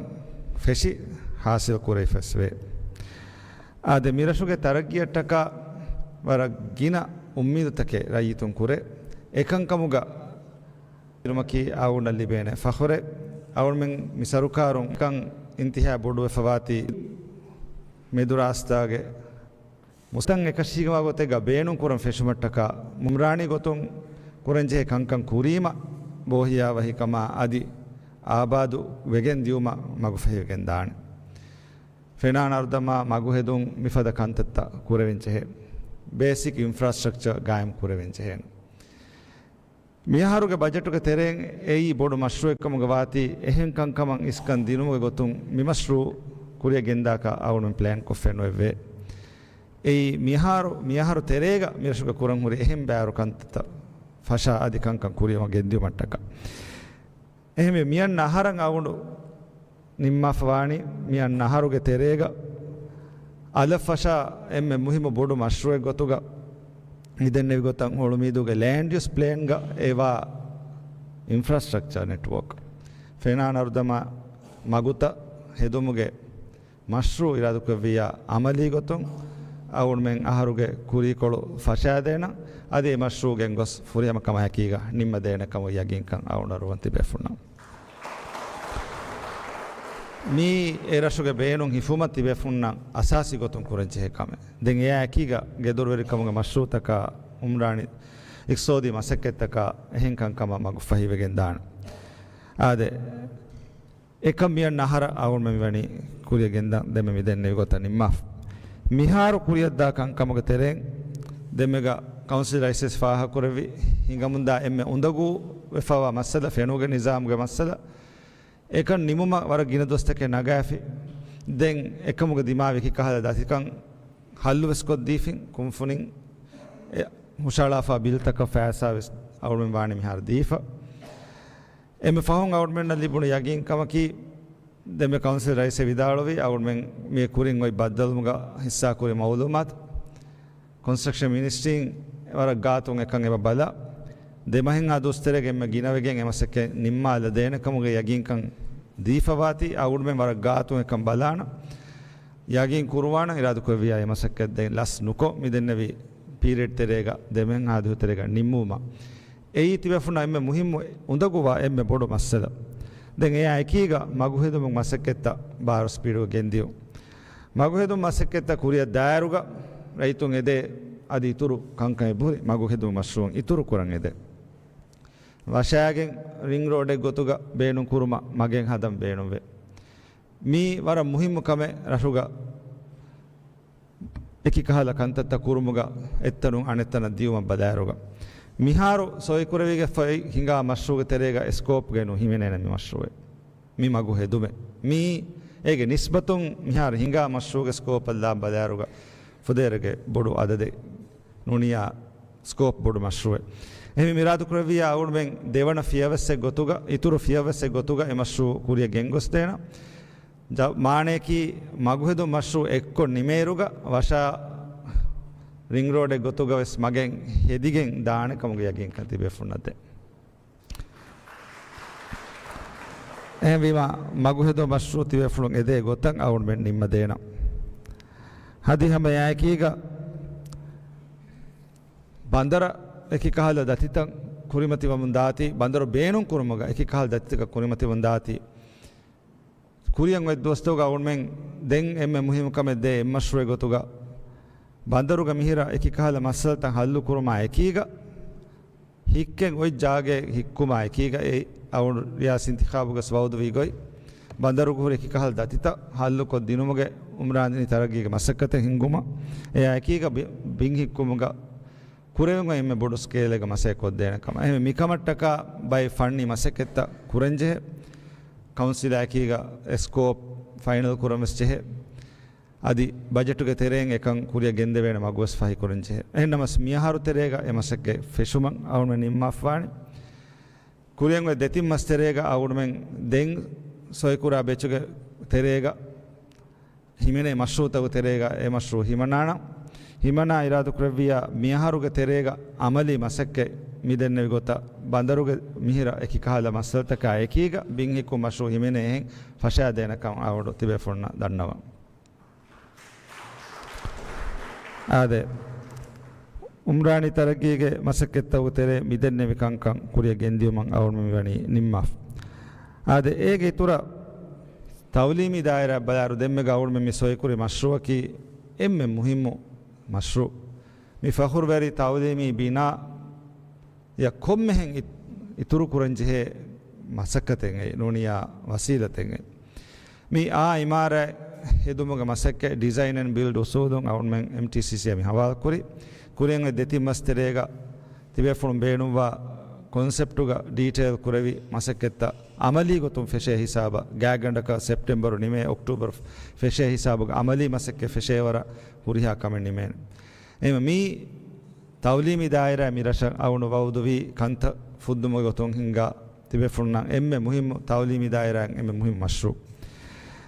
ފެށި ހާސިލް ކުރެވިފަސްވޭ. އާދެ، މިރަށުގެ ތަރައްގީއަށްޓަކާ ވަރަށް ގިނަ އުއްމީދުތަކެއް ރައްޔިތުން ކުރޭ. އެކަންކަމުގަ އިރުމަކީ އަޅުގަނޑަށް ލިބޭނެ ފަޚުރެއް. އަޅުގަނޑުމެން މި ސަރުކާރުން ކަން އިންތިހާ ބޮޑުވެފަވާތީ މެދުރާސްތާގެ މުސްތަން އެކަށީގެންވާ ގޮތެއްގަ ބޭނުން ކުރަން ފެށުމަށްޓަކާ އުމްރާނީ ގޮތުން ކުރަންޖެހޭ ކަންކަން ކުރީމަ ބޯހިޔާވަހިކަމާ އަދި އާބާދު ވެގެން ދިޔުމަށް މަގުފަހިވެގެން ދާނެ. ފެނާން އަރުދަމާ މަގުހެދުން މިފަދަ ކަންތައްތައް ކުރެވެން ޖެހޭ. ބޭސިކް އިންފްރާސްޓްރަކްޗަރ ގާއިމް ކުރެވެން ޖެހޭނެ. މިއަހަރުގެ ބަޖެޓުގެ ތެރެއިން އެއީ ބޮޑު މަޝްރޫއެއްކަމުގަ ވާތީ، އެހެން ކަންކަމަށް އިސްކަން ދިނުމުގެ ގޮތުން މި މަޝްރޫއު ކުރިއަށް ގެންދާކަށް އަޅުގަނޑުމެން ޕްލޭން ކޮށްފައެއް ނުވެއްވޭ. އެއީ މިއަހަރު، މިއަހަރު ތެރޭގަ މިރަށުގަ ކުރަން ހުރި އެހެން ބައިވަރު ކަންތައްތައް ފަށާ އަދި ކަންކަން ކުރިއަށް ގެންދިއުމަށްޓަކާ. އެހެންވެ، މިއަންނަ އަހަރަށް އަޅުގަނޑު ނިންމާފަވާނީ، މިއަންނަ އަހަރުގެ ތެރޭގަ އަލަށް ފަށާ އެންމެ މުހިއްމު ބޮޑު މަޝްރޫއެއް ގޮތުގަ މިދެންނެވި ގޮތަށް ހޮޅުމީދޫގެ ލޭންޑް ޔޫސް ޕްލޭންގަ އެވާ އިންފްރާސްޓްރަކްޗަރ ނެޓްވޯކް، ފެނާން އަރުދަމާ މަގުތައް ހެދުމުގެ މަޝްރޫއު އިރާދަކުރެއްވިއްޔާ އަމަލީ ގޮތުން އަޅުގަނޑުމެން އަހަރުގެ ކުރީކޮޅު ފަށާދޭނަން، އަދި އެ މަޝްރޫއު ގެންގޮސް ފުރިހަމަ ކަމާއެކީގަ ނިންމަދޭނެ ކަމުގެ ޔަގީންކަން އަޅުގަނޑަށް އަރުވަން ތިބޭފުންނަށް. މިއީ އެ ރަށުގެ ބޭނުން ހިފުމަށް ތިބޭފުންނަށް އަސާސީ ގޮތުން ކުރަންޖެހޭ ކަމެއް. ދެން އެއާ އެކީގަ ގެދޮރުވެރިކަމުގެ މަޝްރޫއުތަކާ، އުމްރާނީ އިޤްތިޞާދީ މަސައްކަތްތަކާ އެހެން ކަންކަމަށް މަގުފަހިވެގެން ދާނެ. އާދެ، އެކަން މިއަންނަ އަހަރަށް އަޅުގަނޑުމެން މިވަނީ ކުރިއަށް ގެންދަން. ދެންމެ މިދެންނެވި ގޮތަށް ނިންމާފަ. މިހާރު ކުރިއަށްދާ ކަންކަމުގެ ތެރެއިން ދެންމެގަ ކައުންސިލް ރައީސް ވެސް ފާހަގަކުރެއްވި ހިނގަމުންދާ އެންމެ އުނދަގޫ ވެފަވާ މައްސަލަ، ފެނުގެ ނިޒާމުގެ މައްސަލަ، އެކަން ނިމުމަށް ވަރަށް ގިނަ ދުވަސްތަކެއް ނަގާފި. ދެން އެކަމުގެ ދިމާވި ކި ކަހަލަ ދަތިކަން ހައްލު ވެސް ކޮށްދީފިން، ކުންފުނިން އެ ހުށަހަޅާފާ ބިލްތަކަށް ފައިސާ ވެސް އަޅުގަނޑުމެން ވާނެ މިހާރު ދީފަ. އެންމެ ފަހުން އަޅުގަނޑުމެންނަށް ލިބުނު ޔަގީންކަމަކީ، ދެންމެ ކައުންސިލް ރައީސް ވިދާޅުވީ، އަޅުގަނޑުމެން މި ކުރިން އޮތް ބައްދަލުވުމުގަ ހިއްސާކުރި މައުލޫމާތު ކޮންސްޓްރަކްޝަން މިނިސްޓްރީން ވަރަށް ގާތުން އެކަން އެބަ ބަލާ، ދެ މަހެއްހާ ދުވަސް ތެރޭގަ އެންމެ ގިނަވެގެން އެ މަސައްކަތް ނިންމާލަދޭނެ ކަމުގެ ޔަގީންކަން ދީފަވާތީ، އަޅުގަނޑުމެން ވަރަށް ގާތުން އެކަން ބަލާނަން. ޔަގީން ކުރުވާނަން، އިރާދަކުރެއްވިއްޔާ އެ މަސައްކަތް ދެން ލަސް ނުކޮށް، މިދެންނެވި ޕީރިއަޑް ތެރޭގަ، ދެމެން ހާދިހު ތެރޭގަ ނިންމުވުމަށް. އެއީ ތިބޭފުޅުންނަށް އެންމެ މުހިއްމު އުނދަގޫވާ އެންމެ ބޮޑު މައްސަލަ. ދެން އެއާ އެކީގަ މަގުހެދުމުގެ މަސައްކަތްތައް ބާރު ސްޕީޑުގަ ގެންދިޔުން. މަގުހެދުމުގެ މަސައްކަތްތައް ކުރިއަށް ދާއިރުގަ ރައްޔިތުން އެދޭ އަދި އިތުރު ކަންކަން އެބަހުރި މަގުހެދުމުގެ މަޝްރޫއުން އިތުރު ކުރަން އެދޭ. ވަށާގެން ރިންގް ރޯޑެއް ގޮތުގަ ބޭނުން ކުރުމަށް މަގެއް ހަދަން ބޭނުންވޭ. މީ ވަރަށް މުހިއްމު ކަމެއް ރަށުގަ އެކި ކަހަލަ ކަންތައްތައް ކުރުމުގަ އެއްތަނުން އަނެއްތަނަށް ދިޔުމަށް ބަލާއިރުގަ. މިހާރު ސޮއިކުރެވިގެންފައި ހިނގާ މަޝްރޫގެ ތެރޭގަ އެ ސްކޯޕް ގެނު ހިމެނޭނެ މި މަޝްރޫއެއް. މި މަގު ހެދުމެއް. މީ އޭގެ ނިސްބަތުން މިހާރު ހިނގާ މަޝްރޫގެ ސްކޯޕަށް ލާން ބަލާއިރުގަ ފުދޭވަރެއްގެ ބޮޑު އަދަދެއް ނޫނިޔާ ސްކޯޕް ބޮޑު މަޝްރޫއެއް. އެހެންވެ މި އިރާދަކުރެއްވިއްޔާ އަޅުގަނޑުމެން ދެވަނަ ފިޔަވައްސެއް ގޮތުގަ، އިތުރު ފިޔަވައްސެއް ގޮތުގަ އެ މަޝްރޫއު ކުރިއަށް ގެންގޮސްދޭނަން. ޖަ-، މާނަޔަކީ މަގުހެދުން މަޝްރޫއު އެއްކޮށް ނިމޭއިރުގަ ވަށާ ރިންގް ރޯޑެއް ގޮތުގަ ވެސް މަގެއް ހެދިގެން ދާނެ ކަމުގެ ޔަގީންކަން ތިބޭފުޅުންނަށް ދޭ. އެހެންވީމަ، މަގުހެދުން މަޝްރޫއު ތިބޭފުޅުން އެދޭ ގޮތަށް އަޅުގަނޑުމެން ނިންމަދޭނަން. އަދި ހަމަ އެއާއެކީގަ ބަނދަރަށް އެކި ކަހަލަ ދަތިތައް ކުރިމަތިވަމުން ދާތީ، ބަނދަރު ބޭނުން ކުރުމުގަ އެކި ކަހަލަ ދަތިތަކަށް ކުރިމަތިވަމުން ދާތީ، ކުރިއަށް އޮތް ދުވަސްތަކުގަ އަޅުގަނޑުމެން ދެން އެންމެ މުހިއްމު ކަމެއް ދޭ އެއް މަޝްރޫއެއް ގޮތުގަ ބަނދަރުގަ މިހިރަ އެކި ކަހަލަ މައްސަލަތައް ހައްލު ކުރުމާ އެކީގަ، ހިއްކެން އޮތް ޖާގައެއް ހިއްކުމާ އެކީގަ، އެ އަޅުގަނޑު ރިޔާސީ އިންތިޚާބުގަ ވައުދުވީ ގޮތް، ބަނދަރުގަ ހުރި އެކި ކަހަލަ ދަތިތައް ހައްލުކޮށް ދިނުމުގެ އުމްރާނީ ތަރައްގީގެ މަސައްކަތެއް ހިންގުމަށް، އެއާ އެކީގަ ބި-، ބިން ހިއްކުމުގަ ކުރެވެން އޮތް އެންމެ ބޮޑު ސްކޭލެއްގަ މަސައްކަތް ކޮށްދޭނެ ކަމަށް. އެހެންވެ، މިކަމަށްޓަކާ ބައެއް ފަންނީ މަސައްކަތްތައް ކުރަންޖެހޭ. ކައުންސިލާ އެކީގަ އެ ސްކޯޕް ފައިނަލް ކުރަން ވެސް ޖެހޭ. އަދި ބަޖެޓުގެ ތެރެއިން އެކަން ކުރިއަށް ގެންދެވޭނެ މަގުވެސް ފަހިކުރަން ޖެހޭ. އެހެންނަމަސް މިއަހަރު ތެރޭގަ އެ މަސައްކަތް ފެށުމަށް އަޅުގަނޑުމެން ނިންމާފާނެ. ކުރިއަށް އޮތް ދެތިން މަސް ތެރޭގަ އަޅުގަނޑުމެން ދެން ސޮއިކުރާ ބެޗުގެ ތެރޭގަ ހިމެނޭ މަޝްރޫއުތަކުގެ ތެރޭގަ އެ މަޝްރޫއު ހިމަނާނަން. ހިމަނާ އިރާދަކުރެއްވިއްޔާ މިއަހަރުގެ ތެރޭގަ އަމަލީ މަސައްކަތް މި ދެންނެވި ގޮތަށް ބަނދަރުގެ މިހިރަ އެކި ކަހަލަ މައްސަލަތަކާ އެކީގަ ބިން ހިއްކުން މަޝްރޫއު ހިމެނޭ އެހެން ފަށާދޭނެކަން އަޅުގަނޑު ތިބޭފުޅުންނަށް ދަންނަވަން. އާދެ، އުމްރާނީ ތަރައްގީގެ މަސައްކަތްތަކުގެ ތެރޭ މިދެންނެވި ކަންކަން ކުރިއަށް ގެންދިޔުމަށް އަޅުގަނޑު މިވަނީ ނިންމާފަ. އާދެ، އޭގެ އިތުރަށް ތައުލީމީ ދާއިރާ ބަލާއިރު ދެންމެގަ އަޅުގަނޑުމެން މި ސޮއިކުރި މަޝްރޫއަކީ އެންމެ މުހިއްމު މަޝްރޫއު. މި ފަޚުރުވެރި ތައުލީމީ ބިނާ އަށް ކޮންމެހެން އި-، އިތުރު ކުރަން ޖެހޭ މަސައްކަތެއް އެއް ނޫނިޔާ ވަސީލަތެއް އެއް. މި އާ އިމާރާތް ހެދުމުގެ މަސައްކަތް ޑިޒައިން އެންޑް ބިލްޑް އުސޫލުން އަޅުގަނޑުމެން އެމްޓީސީސީއާ މި ހަވާލުކުރި. ކުރިއަށް އޮތް ދެތިން މަސް ތެރޭގަ ތިބޭފުޅުން ބޭނުންވާ ކޮންސެޕްޓުގަ ޑީޓެއިލް ކުރެވި މަސައްކަތްތައް އަމަލީ ގޮތުން ފެށޭ ހިސާބަށް ގާތްގަނޑަކަށް ސެޕްޓެމްބަރު ނިމޭ އޮކްޓޫބަރު ފެށޭ ހިސާބުގަ އަމަލީ މަސައްކަތް ފެށޭވަރަށް ހުރިހާ ކަމެއް ނިމޭނެ. އެހެންވެ މީ ތައުލީމީ ދާއިރާ މި ރަށަށް އަޅުގަނޑު ވައުދުވީ ކަންތައް ފުއްދުމުގެ ގޮތުން ހިންގާ ތިބޭފުޅުންނަށް އެންމެ މުހިއްމު ތައުލީމީ ދާއިރާއިން އެންމެ މުހިއްމު މަޝްރޫއު.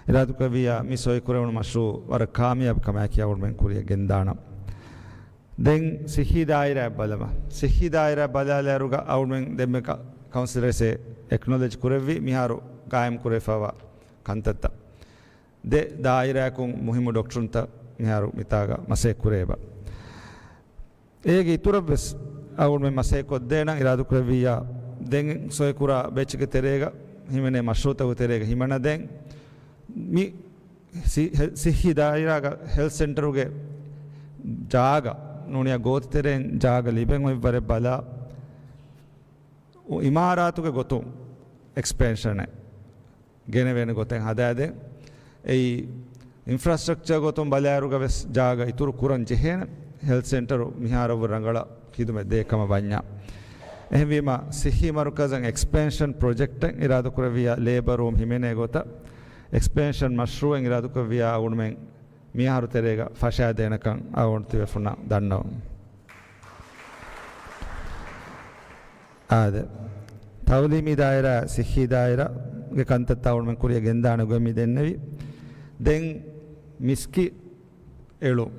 އިރާދަކުރެއްވިއްޔާ މި ސޮއިކުރެވުނު މަޝްރޫއު ވަރަށް ކާމިޔާބު ކަމާއެކީ އަޅުގަނޑުމެން ކުރިއަށް ގެންދާނަން. ދެން ސިއްހީ ދާއިރާއަށް ބަލަމާ. ސިއްހީ ދާއިރާއަށް ބަލާލާއިރުގަ އަޅުގަނޑުމެން ދެންމެ ކަ-، ކައުންސިލަށް އެކްނޮލެޖް ކުރެއްވި މިހާރު ގާއިމް ކުރެވިފައިވާ ކަންތައްތައް. ދެ ދާއިރާއަކުން މުހިއްމު ޑޮކްޓަރުންތައް މިހާރު މިތާގަ މަސައްކަތް ކުރެވޭ. އޭގެ އިތުރަށްވެސް އަޅުގަނޑުމެން މަސައްކަތް ކޮށްދޭނަން އިރާދަކުރެއްވިއްޔާ، ދެން ސޮއިކުރާ ބެޗްގެ ތެރޭގަ ހިމެނޭ މަޝްރޫއުތަކުގެ ތެރޭގަ ހިމަނަދޭން. މި ސި-، ހެ-، ސިއްހީ ދާއިރާގަ ހެލްތް ސެންޓަރުގެ ޖާގަ ނޫނިޔާ ގޯތިތެރެއިން ޖާގަ ލިބެން އޮތްވަރެއް ބަލާ، އިމާރާތުގެ ގޮތުން އެކްސްޕެންޝަނެއް ގެނެވޭނެ ގޮތެއް ހަދާދޭން. އެއީ، އިންފްރާސްޓްރަކްޗާ ގޮތުން ބަލާއިރުގަ ވެސް ޖާގަ އިތުރު ކުރަން ޖެހޭނެ، ހެލްތް ސެންޓަރު މިހާރަށްވުރެ ރަނގަޅަށް ޚިދުމަތް ދޭ ކަމަށް ވަންޏާ. އެހެންވީމަ، ސިއްހީ މަރުކަޒަށް އެކްސްޕެންޝަން ޕްރޮޖެކްޓެއް އިރާދަކުރެއްވިއްޔާ، ލޭބަރު ރޫމް ހިމެނޭ ގޮތަށް އެކްސްޕެންޝަން މަޝްރޫއެއް އިރާދަކުރެއްވިއްޔާ އަޅުގަނޑުމެން މިއަހަރު ތެރޭގަ ފަށާދޭނެކަން އަޅުގަނޑު ތިބޭފުޅުންނަށް ދަންނަވަން. އާދެ، ތައުލީމީ ދާއިރާ، ސިއްހީ ދާއިރާގެ ކަންތައްތައް އަޅުގަނޑުމެން ކުރިއަށް ގެންދާނެ ގޮތް މި ދެންނެވި. ދެން މިސްކިތް އެޅުން.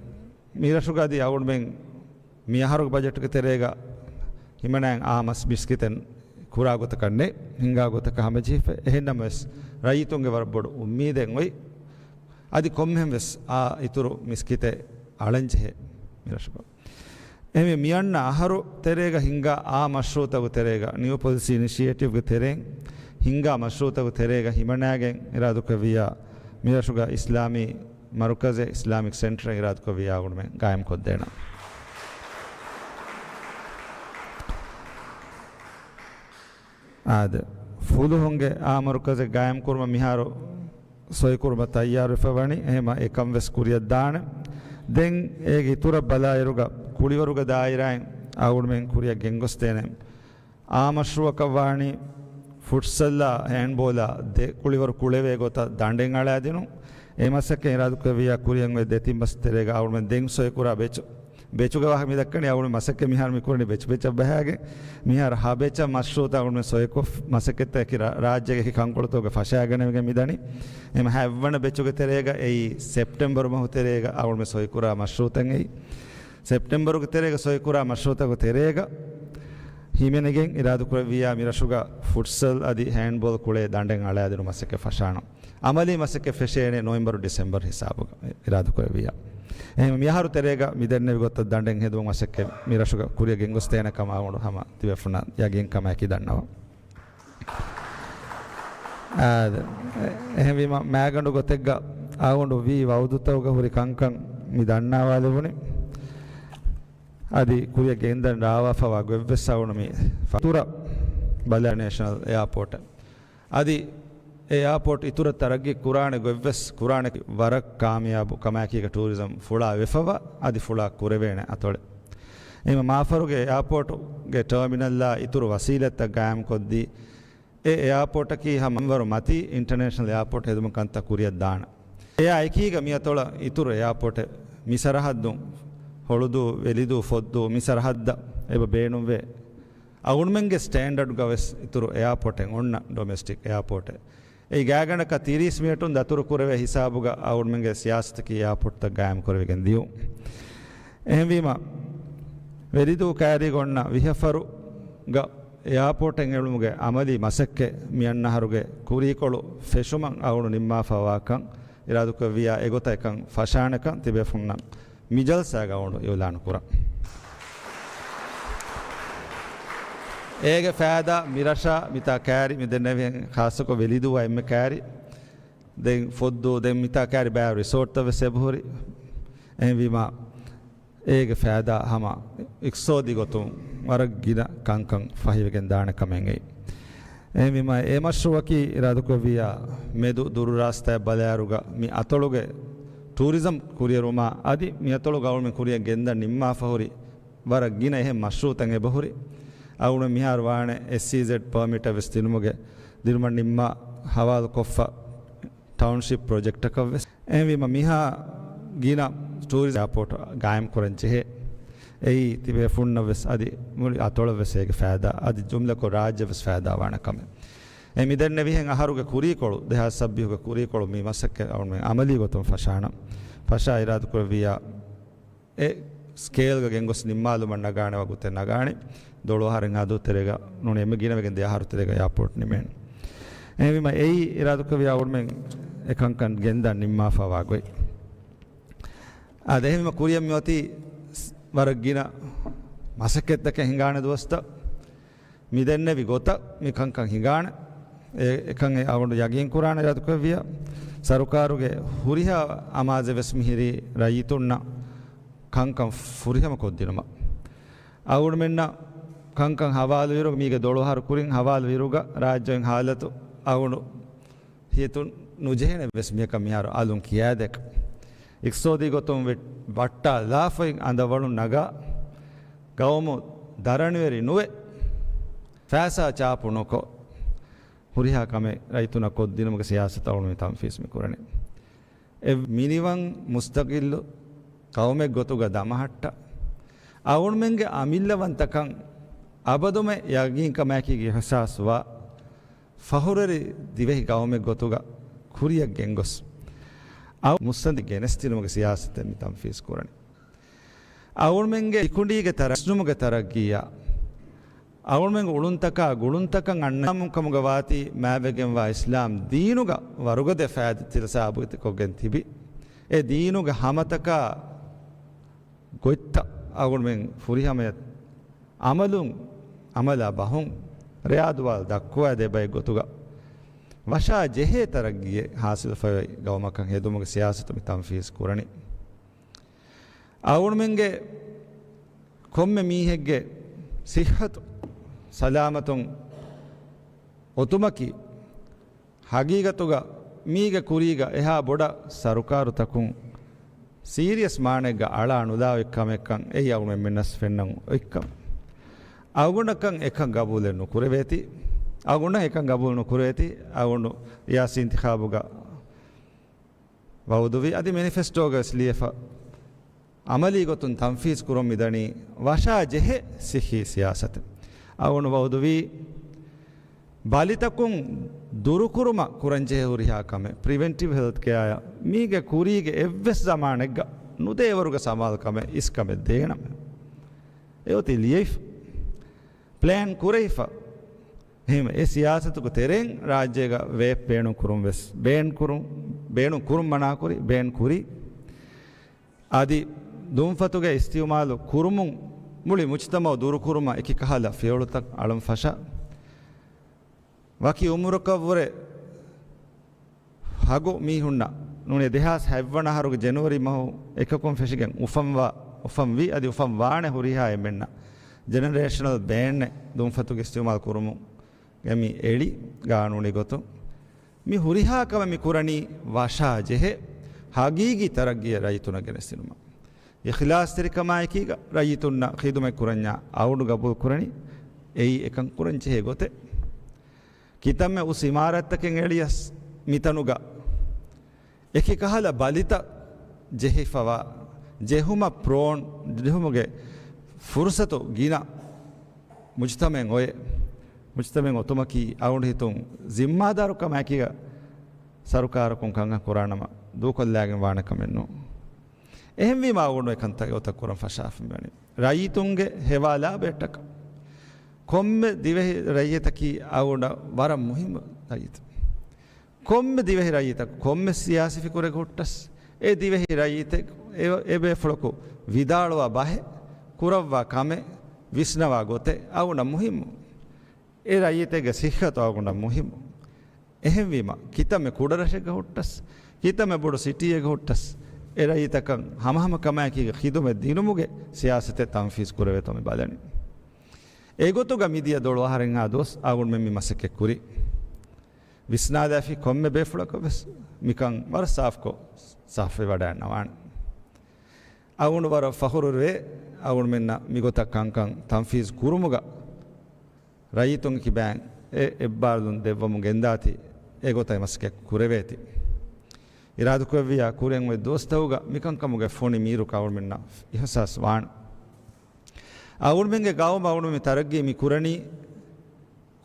މި ރަށުގަ އަދި އަޅުގަނޑުމެން މި އަހަރުގެ ބަޖެޓުގެ ތެރޭގަ ހިމަނާއިން އާ މަސް މިސްކިތެއް ކުރާ ގޮތަކަށް ނެތް، ހިނގާ ގޮތަކަށް ހަމަޖެހިފަ. އެހެންނަމަވެސް، ރައްޔިތުންގެ ވަރަށް ބޮޑު އުއްމީދެއް އޮތް. އަދި ކޮންމެހެން ވެސް އާ އިތުރު މިސްކިތެއް އަޅަން ޖެހޭ މި ރަށުގަ. އެހެންވެ، މިއަންނަ އަހަރު ތެރޭގަ ހިންގާ އާ މަޝްރޫޢުތަކުގެ ތެރޭގަ، ނިއު ޕޮލިސީ އިނިޝިއޭޓިވްގެ ތެރެއިން ހިންގާ މަޝްރޫޢުތަކުގެ ތެރޭގަ ހިމަނާގެން އިރާދަކުރެއްވިއްޔާ، މިރަށުގަ އިސްލާމީ މަރުކަޒެއް، އިސްލާމިކް ސެންޓަރެއް އިރާދަކުރެއްވިއްޔާ އަޅުގަނޑުމެން ގާއިމްކޮށްދޭނަން. އާދެ، ފުލުހުންގެ އާ މަރުކަޒެއް ގާއިމްކުރުމަށް މިހާރު ސޮއިކުރުމަށް ތައްޔާރުވެފަ ވަނީ. އެހެމަ އެކަން ވެސް ކުރިއަށް ދާނެ. ދެން އޭގެ އިތުރަށް ބަލާއިރުގަ، ކުޅިވަރުގެ ދާއިރާއިން އަޅުގަނޑުމެން ކުރިއަށް ގެންގޮސްދޭނެ އާ މަޝްރޫޢަކަށް ވާނީ ފުޓްސަލްއާ ހޭންޑްބޯލާ ދެ ކުޅިވަރު ކުޅެވޭ ގޮތަށް ދަނޑެއް އަޅާދިނުން. އެ މަސައްކަތް އިރާދަކުރެއްވިއްޔާ ކުރިއަށް އޮތް ދެތިން މަސް ތެރޭގަ އަޅުގަނޑުމެން ދެން ސޮއިކުރާ ބެޗު، ބެޗުގެ ވާހަކަ މި ދައްކަނީ އަޅުގަނޑު މަސައްކަތް މިހާރު މި ކުރަނީ ބެޗު ބެޗަށް ބަހާގެން. މިހާރު ހަ ބެޗަށް މަޝްރޫޢުތައް އަޅުގަނޑުމެން ސޮއިކޮށް މަސައްކަތްތަކަކީ ރާ-، ރާއްޖޭގެ އެކި ކަންކޮޅުތަކުގެ ފަށާގަނެވިގެން މިދަނީ. އެހެމަ ހަ އެއްވަނަ ބެޗުގެ ތެރޭގަ އެއީ ސެޕްޓެމްބަރު މަހު ތެރޭގަ އަޅުގަނޑުމެން ސޮއިކުރާ މަޝްރޫޢުތައް އެއީ. ސެޕްޓެމްބަރުގެ ތެރޭގަ ސޮއިކުރާ މަޝްރޫޢުތަކުގެ ތެރޭގަ ހިމެނިގެން އިރާދަކުރެއްވިއްޔާ މިރަށުގަ ފުޓްސަލް އަދި ހޭންޑްބޯލް ކުޅޭ ދަނޑެއް އަޅާދިނުން މަސައްކަތް ފަށާނަން. އަމަލީ މަސައްކަތް ފެށޭނެ ނޮވެމްބަރު ޑިސެމްބަރު ހިސާބުގަ އިރާދަކުރެއްވިއްޔާ. އެހެން މިއަހަރު ތެރޭގަ މިދެންނެވި ގޮތަށް ދަނޑެއް ހެދުމަށް މަސައްކަތް މިރަށުގަ ކުރިއަށް ގެންގޮސްދޭނެ ކަމަށް އަޅުގަނޑު ހަމަ ތިބޭފުޅުންނަށް ޔަގީންކަމާއެކީ ދަންނަވަން. އާދެ، އެހެންވީމަ މާގަނޑު ގޮތެއްގަ އަޅުގަނޑު ވީ ވައުދުތަކުގަ ހުރި ކަންކަން މި ދަންނަވާލެވުނީ. އަދި ކުރިއަށް ގެންދަން ރާވާފަވާ ގޮތްވެސް އަޅުގަނޑު މި ފަތުރަ ބަލާ ނޭޝަނަލް އެއާޕޯޓަށް. އަދި އެ އެއާޕޯޓް އިތުރަށް ތަރައްގީ ކުރާނެ ގޮތްވެސް ކުރާނެ ވަރަށް ކާމިޔާބު ކަމާއެކީގަ ޓޫރިޒަމް ފުޅާ ވެފަވާ އަދި ފުޅާ ކުރެވޭނެ އަތޮޅެއް. އެހެންވީމަ މާފަރުގެ އެއާޕޯޓުގެ ޓާމިނަލްއާ އިތުރު ވަސީލަތްތައް ގާއިމްކޮށްދީ، އެ އެއާޕޯޓަކީ ހަމަ މިންވަރު މަތީ އިންޓަރނޭޝަނަލް އެއާޕޯޓް ހެދުމަށް ކަންތައް ކުރިއަށް ދާނެ. އެއާ އެކީގަ މިއަތޮޅަށް އިތުރު އެއާޕޯޓެއް، މި ސަރަހައްދުން ހޮޅުދޫ، ވެލިދޫ، ފޮއްދޫ، މި ސަރަހައްދަށް އެބަ ބޭނުންވޭ. އަޅުގަނޑުމެންގެ ސްޓޭންޑަޑްގަ ވެސް އިތުރު އެއާޕޯޓެއް އޮންނަ ޑޮމެސްޓިކް އެއާޕޯޓެއް. އެއީ ގާތްގަނޑަކަށް ތިރީސް މިނެޓުން ދަތުރު ކުރެވޭ ހިސާބުގަ އަޅުގަނޑުމެންގެ ސިޔާސަތަކީ އެއާޕޯޓްތައް ގާއިމް ކުރެވިގެން ދިޔުން. އެހެންވީމަ، ވެލިދޫ ކައިރީގަ އޮންނަ ވިހަ ފަރުގަ އެއާޕޯޓެއް އެޅުމުގެ އަމަލީ މަސައްކަތް މިއަންނަ އަހަރުގެ ކުރީކޮޅު ފެށުމަށް އަޅުގަނޑު ނިންމާފަވާކަން އިރާދަކުރެއްވިއްޔާ އެގޮތަށް އެކަން ފަށާނެކަން ތިބޭފުޅުންނަށް މި ޖަލްސާގަ އަޅުގަނޑު އިއުލާނު ކުރަން. އޭގެ ފައިދާ މިރަށާ މިތާ ކައިރި މި ދެންނެވިހެން ޚާއްޞަކޮށް ވެލިދޫއާ އެންމެ ކައިރި، ދެން ފޮއްދޫ، ދެން މިތާ ކައިރި ބައި ރިސޯޓްތައް ވެސް އެބަހުރި. އެހެންވީމަ، އޭގެ ފައިދާ ހަމަ އިޤްތިޞާދީ ގޮތުން ވަރަށް ގިނަ ކަންކަން ފަހިވެގެން ދާނެ ކަމެއް އެއީ. އެހެންވީމަ އެ މަޝްރޫޢަކީ އިރާދަކުރެއްވިއްޔާ މެދު ދުރު ރާސްތާއެއް ބަލާއިރުގަ މި އަތޮޅުގެ ޓޫރިޒަމް ކުރިއެރުމާ އަދި މި އަތޮޅުގަ އަޅުގަނޑުމެން ކުރިއަށް ގެންދަން ނިންމާފަ ހުރި ވަރަށް ގިނަ އެހެން މަޝްރޫޢުތައް އެބަހުރި. އަޅުގަނޑު މިހާރު ވާނެ އެސްއީޒެޑް ޕަރމިޓެއް ވެސް ދިނުމުގެ ދިނުމަށް ނިންމާ ހަވާލުކޮށްފަ ޓައުންޝިޕް ޕްރޮޖެކްޓަކަށް ވެސް. އެހެންވީމަ މިހާ ގިނަ ޓޫރިޒަމް އެއާޕޯޓް ގާއިމް ކުރަން ޖެހޭ. އެއީ ތިބޭފުޅުންނަށް ވެސް އަދި މުޅި އަތޮޅަށް ވެސް އޭގެ ފައިދާ އަދި ޖުމްލަކޮށް ރާއްޖެ ވެސް ފައިދާ ވާނެ ކަމެއް. އެ މި ދެންނެވިހެން އަހަރުގެ ކުރީކޮޅު، ދެހާސް ސައްބީސްގެ ކުރީކޮޅު މި މަސައްކަތް އަޅުގަނޑުމެން އަމަލީ ގޮތުން ފަށާނަން. ފަށާ އިރާދަކުރެއްވިއްޔާ އެ ސްކޭލްގަ ގެންގޮސް ނިންމާލުމަށް ނަގާނެ ވަގުތެއް ނަގާނެ. ދޮޅު އަހަރެއް ހަދު ތެރޭގަ ނޫނީ އެންމެ ގިނަވެގެން ދެ އަހަރު ތެރޭގަ އެއާޕޯޓް ނިމޭނެ. އެހެންވީމަ އެއީ އިރާދަކުރެއްވިއްޔާ އަޅުގަނޑުމެން އެކަންކަން ގެންދަން ނިންމާފަވާ ގޮތް. އާދެ، އެހެންވީމަ ކުރިއަށް މިއޮތީ ވަރަށް ގިނަ މަސައްކަތްތަކެއް ހިނގާނެ ދުވަސްތައް. މި ދެންނެވި ގޮތަށް މި ކަންކަން ހިނގާނެ. އެ، އެކަން އެ އަޅުގަނޑު ޔަގީން ކުރާނެ އިރާދަކުރެއްވިއްޔާ. ސަރުކާރުގެ ހުރިހާ އަމާޒެއް ވެސް މިހިރީ ރައްޔިތުންނަށް ކަންކަން ފުރިހަމަ ކޮށްދިނުމަށް. އަޅުގަނޑުމެންނަށް ކަންކަން ހަވާލުވިއިރު، މީގެ ދޮޅު އަހަރު ކުރިން ހަވާލުވިއިރުގަ ރާއްޖޭގެ ހާލަތު އަޅުގަނޑު ހިތުން ނުޖެހޭނެ ވެސް މިއަކަށް މިހާރު އަލުން ކިޔާދޭކަށް. އިޤްތިޞާދީ ގޮތުން ވެ-، ވައްޓާލާފައި އަނދަވަޅުން ނަގާ، ގައުމު ދަރަނިވެރި ނުވެ، ފައިސާ ޗާޕު ނުކޮށް، ހުރިހާ ކަމެއް ރައްޔިތުންނަށް ކޮށްދިނުމުގެ ސިޔާސަތަށް އަޅުގަނޑު މި ތަންފީޒު މި ކުރަނީ. އެ މިނިވަން މުސްތަޤިއްލު ޤައުމެއް ގޮތުގަ ދަމަހައްޓަ، އަޅުގަނޑުމެންގެ އަމިއްލަވަންތަކަން އަބަދުމެ ޔަގީންކަމާއެކީގެ އިޙްސާސްވާ، ފަޚުރުވެރި ދިވެހި ޤައުމެއް ގޮތުގަ ކުރިއަށް ގެންގޮސް، އައު މުއްސަނދި ގެނެސްދިނުމުގެ ސިޔާސަތެއް މި ތަންފީޒު ކުރަނީ. އަޅުގަނޑުމެންގެ އިކުނޑީގެ ތަރައްގީ، އިސްނުމުގެ ތަރައްގީއާ، އަޅުގަނޑުމެންގެ އުޅުންތަކާ ގުޅުންތަކަށް އަންނަމުން ކަމުގަ ވާތީ މާތްވެގެންވާ އިސްލާމް ދީނުގަ ވަރުގަދަ ފައިދަތި ސާބިތުކޮށްގެން ތިބި. އެ ދީނުގެ ހަމަތަކާ ގޮތްތައް އަޅުގަނޑުމެން ފުރިހަމަޔަށް އަމަލުން، އަމަލާ ބަހުން ރެޔާދުވާލު ދައްކުވާ ދެބައި ގޮތުގަ ވަށާ ޖެހޭ ތަރައްގީއެއް ހާސިލުފައި ގައުމަކަށް ހެދުމުގެ ސިޔާސަތު މި ތަންފީޒް ކުރަނީ. އަޅުގަނޑުމެންގެ ކޮންމެ މީހެއްގެ ސިއްހަތު ސަލާމަތުން އޮތުމަކީ، ހަގީގަތުގަ މީގެ ކުރީގަ އެހާ ބޮޑަށް ސަރުކާރުތަކުން ސީރިއަސް މާނައެއްގަ އަޅާ ނުލާ އޮތް ކަމެއްކަން އެއީ އަޅުގަނޑުމެންނަސް ފެންނަން އޮތްކަމެއް. އަޅުގަނޑަކަށް އެކަން ގަބޫލެއް ނުކުރެވޭތީ، އަޅުގަނޑަށް އެކަން ގަބޫލު ނުކުރެވޭތީ، އަޅުގަނޑު ރިޔާސީ އިންތިޚާބުގަ ވައުދުވި އަދި މެނިފެސްޓޯގަވެސް ލިޔެފަ، އަމަލީ ގޮތުން ތަންފީޒް ކުރަން މިދަނީ ވަށާ ޖެހޭ ސިއްހީ ސިޔާސަތެއް. އަޅުގަނޑު ވައުދުވީ ބަލިތަކުން ދުރުކުރުމަށް ކުރަންޖެހޭ ހުރިހާ ކަމެއް، ޕްރިވެންޓިވް ހެލްތް ކެއާއަށް މީގެ ކުރީގެ އެއްވެސް ޒަމާނެއްގަ ނުދޭވަރުގެ ސަމާލުކަމެއް އިސްކަމެއް ދޭނަމޭ. އެއޮތީ ލިޔެފަ، ޕްލޭން ކުރެވިފަ. އެހެން އެ ސިޔާސަތުގެ ތެރެއިން ރާއްޖޭގަ ވޭޕް ބޭނުން ކުރުން ވެސް ބޭން ކުރުން، ބޭނުން ކުރުން މަނާކުރި، ބޭން ކުރި. އަދި ދުންފަތުގެ އިސްތިއުމާލު ކުރުމުން މުޅި މުޖްތަމައު ދުރުކުރުމަށް އެކި ކަހަލަ ފިޔަވަޅުތައް އަޅަން ފަށާ، ވަކި އުމުރަކަށްވުރެ ހަގު މީހުންނަށް ނޫނީ ދެހާސް ހަތްވަނަ އަހަރުގެ ޖެނުއަރީ މަހު އެކަކުން ފެށިގެން އުފަންވާ، އުފަންވި އަދި އުފަން ވާނެ ހުރިހާ އެންމެންނަށް ޖެނެރޭޝަނަލް ބޭންއެއް ދުންފަތުގެ އިސްތިއުމާލު ކުރުމުގެ މި އެޅި ގާނޫނީ ގޮތުން މި ހުރިހާ ކަމެއް މި ކުރަނީ ވަށާ ޖެހޭ ހަގީގީ ތަރައްގީއެއް ރައްޔިތުންނަށް ގެނެސްދިނުމަށް. އިޚްލާޞްތެރިކަމާއެކީގަ ރައްޔިތުންނަށް ޚިދުމަތް ކުރަންޏާ އަޅުގަނޑު ގަބޫލު ކުރަނީ އެއީ އެކަން ކުރަން ޖެހޭ ގޮތެއް. ކިތަންމެ އުސް އިމާރާތްތަކެއް އެޅިޔަސް މިތަނުގަ އެކި ކަހަލަ ބަލިތައް ޖެހިފަވާ، ޖެހުމަށް ޕްރޯން، ޖެހުމުގެ ފުރުސަތު ގިނަ މުޖްތަމައެއް އޮތް، މުޖްތަމައެއް އޮތުމަކީ އަޅުގަނޑު ހިތުން ޒިންމާދާރުކަމާއެކީގަ ސަރުކާރަކުން ކަންކަން ކުރާނަމަ ދޫކޮށްލާގެން ވާނެ ކަމެއް ނޫން. އެހެންވީމަ އަޅުގަނޑު އެކަންތައް އެގޮތަށް ކުރަން ފަށާފަ މިވަނީ. ރައްޔިތުންގެ ހެވާލާ ބެއްޓަކަށް ކޮންމެ ދިވެހި ރައްޔިތަކީ އަޅުގަނޑަށް ވަރަށް މުހިއްމު ރައްޔިތެއް. ކޮންމެ ދިވެހި ރައްޔިތަކު، ކޮންމެ ސިޔާސީ ފިކުރެއްގެ ހުއްޓަސް، އެ ދިވެހި ރައްޔިތެއް އެ، އެ ބޭފުޅަކު ވިދާޅުވާ ބަހެއް، ކުރައްވާ ކަމެއް، ވިސްނަވާ ގޮތެއް އަޅުގަނޑަށް މުހިއްމު. އެ ރައްޔިތެއްގެ ސިއްހަތު އަޅުގަނޑަށް މުހިއްމު. އެހެންވީމަ، ކިތަންމެ ކުޑަރަށެއްގެ ހުއްޓަސް، ކިތަންމެ ބޮޑު ސިޓީއެއްގެ ހުއްޓަސް، އެ ރައްޔިތަކަށް ހަމަހަމަ ކަމާއެކީގަ ޚިދުމަތް ދިނުމުގެ ސިޔާސަތެއް ތަންފީޒް ކުރެވޭތޯ މި ބަލަނީ. އެގޮތުގަ މިދިޔަ ދޮޅު އަހަރެއްހާ ދުވަސް އަޅުގަނޑުމެން މި މަސައްކަތް ކުރީ. ވިސްނާލާފި ކޮންމެ ބޭފުޅަކަށް ވެސް މިކަން ވަރަށް ސާފްކޮށް، ސާފުވެވަޑައިގަންނަވާނެ. އަޅުގަނޑު ވަރަށް ފަޚުރުވޭ، އަޅުގަނޑުމެންނަށް މިގޮތަށް ކަންކަން ތަންފީޒް ކުރުމުގަ ރައްޔިތުންގެ ކިބައިން އެ އެއްބާރުލުން ދެއްވަމުން ގެންދާތީ، އެގޮތަށް މަސައްކަތް ކުރެވޭތީ. އިރާދަކުރެއްވިއްޔާ ކުރިއަށް އޮތް ދުވަސްތަކުގަ މިކަންކަމުގެ ފޮނި މީރު އަޅުގަނޑުމެންނަށް އިހުސާސް ވާނެ. އަޅުގަނޑުމެންގެ ގައުމަށް އަޅުގަނޑުމެން ތަރައްގީ މި ކުރަނީ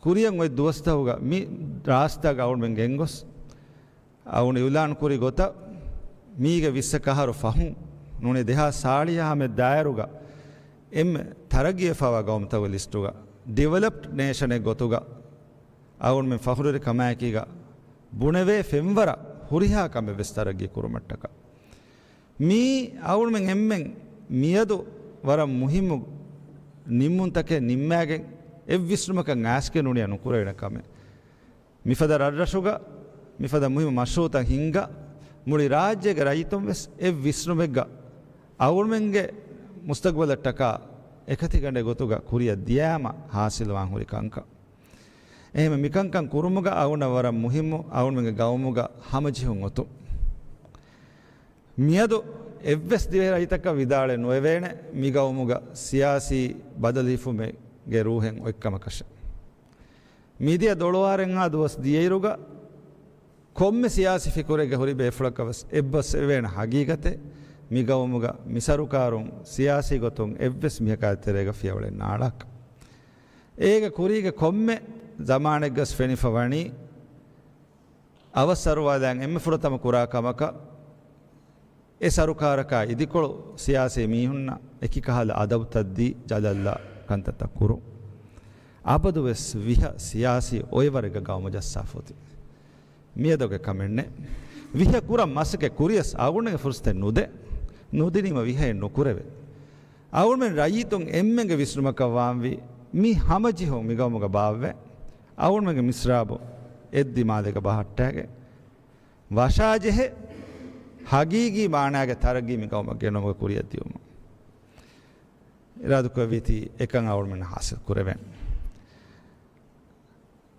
ކުރިއަށް އޮތް ދުވަސްތަކުގަ މި ރާސްތާގަ އަޅުގަނޑުމެން ގެންގޮސް، އަޅުގަނޑު އިއުލާން ކުރި ގޮތަށް މީގެ ވިއްސަކަހަރު ފަހުން ނޫނީ ދެހާސް ސާޅީހަ ހަމަ ދާއިރުގަ އެންމެ ތަރައްގީވެފަވާ ގައުމުތަކުގެ ލިސްޓުގަ ޑިވެލޮޕްޑް ނޭޝަނެއް ގޮތުގަ އަޅުގަނޑުމެން ފަޚުރުވެރިކަމާއެކީގަ ބުނެވޭ ފެންވަރަށް ހުރިހާ ކަމެއް ވެސް ތަރައްގީ ކުރުމަށްޓަކާ. މީ އަޅުގަނޑުމެން އެންމެން މިއަދު ވަރަށް މުހިއްމު ނިންމުންތަކެއް ނިންމާގެން އެއްވިސްނުމަކަށް އައިސްގެން ނޫނީ ނުކުރެވޭނެ ކަމެއް. މިފަދަ ރަށްރަށުގަ މިފަދަ މުހިއްމު މަޝްރޫއުތައް ހިންގާ، މުޅި ރާއްޖޭގެ ރައްޔިތުން ވެސް އެއްވިސްނުމެއްގަ އަޅުގަނޑުމެންގެ މުސްތަގުބަލަށްޓަކާ އެކަތިގަނޑެއް ގޮތުގަ ކުރިއަށް ދިޔާމަ ހާސިލުވާން ހުރި ކަންކަން. އެހެންވެ، މިކަންކަން ކުރުމުގަ އަޅުގަނޑަށް ވަރަށް މުހިއްމު އަޅުގަނޑުމެންގެ ގައުމުގަ ހަމަޖެހުން އޮތުން. މިއަދު އެއްވެސް ދިވެހި ރައްޔިތަކަށް ވިދާޅެއް ނުވެވޭނެ މި ގައުމުގަ ސިޔާސީ ބަދަލު ހިފުމެއްގެ ރޫހެއް އޮތްކަމަކަށެއް. މިދިޔަ ދޮޅުވާރެއްހާ ދުވަސް ދިޔައިރުގަ ކޮންމެ ސިޔާސީ ފިކުރެއްގެ ހުރި ބޭފުޅަކަށް ވެސް އެއްބަސްވެވޭނެ ހަގީގަތެއް، މި ގައުމުގަ މި ސަރުކާރުން ސިޔާސީ ގޮތުން އެއްވެސް މީހަކާ ތެރޭގަ ފިޔަވަޅެއް ނާޅާކަށް. އޭގެ ކުރީގެ ކޮންމެ ޒަމާނެއްގަސް ފެނިފަ ވަނީ، އަވަސް އަރުވާލާން އެންމެ ފުރަތަމަ ކުރާ ކަމަކަށް، އެ ސަރުކާރަކާ އިދިކޮޅު ސިޔާސީ މީހުންނަށް އެކި ކަހަލަ އަދަބުތައް ދީ، ޖަލަށްލާ ކަންތައްތައް ކުރުން. އަބަދުވެސް ވިހަ ސިޔާސީ އޮއެވަރެއްގަ ގައުމު ޖައްސާފަ އޮތީ. މިއަދުގެ ކަމެއް ނެތް. ވިހަ ކުރަން މަސައްކަތް ކުރިޔަސް އަޅުގަނޑުގެ ފުރުސަތެއް ނުދޭ. ނުދިނީމަ ވިހައެއް ނުކުރެވޭ. އަޅުގަނޑުމެން ރައްޔިތުން އެންމެންގެ ވިސްނުމަކަށް ވާންވީ، މި ހަމަޖެހުން މިގައުމުގަ ބާއްވައި، އަޅުގަނޑުމެންގެ މިސްރާބު އެއްދިމާލެއްގަ ބަހައްޓާގެން، ވަށާޖެހޭ ހަގީގީ މާނާގެ ތަރައްގީ މި ގައުމަށް ގެނައުމުގެ ކުރިއަށް ދިއުމަށް އިރާދަކުރެއްވީތީ، އެކަން އަޅުގަނޑުމެން ހާސިލް ކުރެވޭނެ.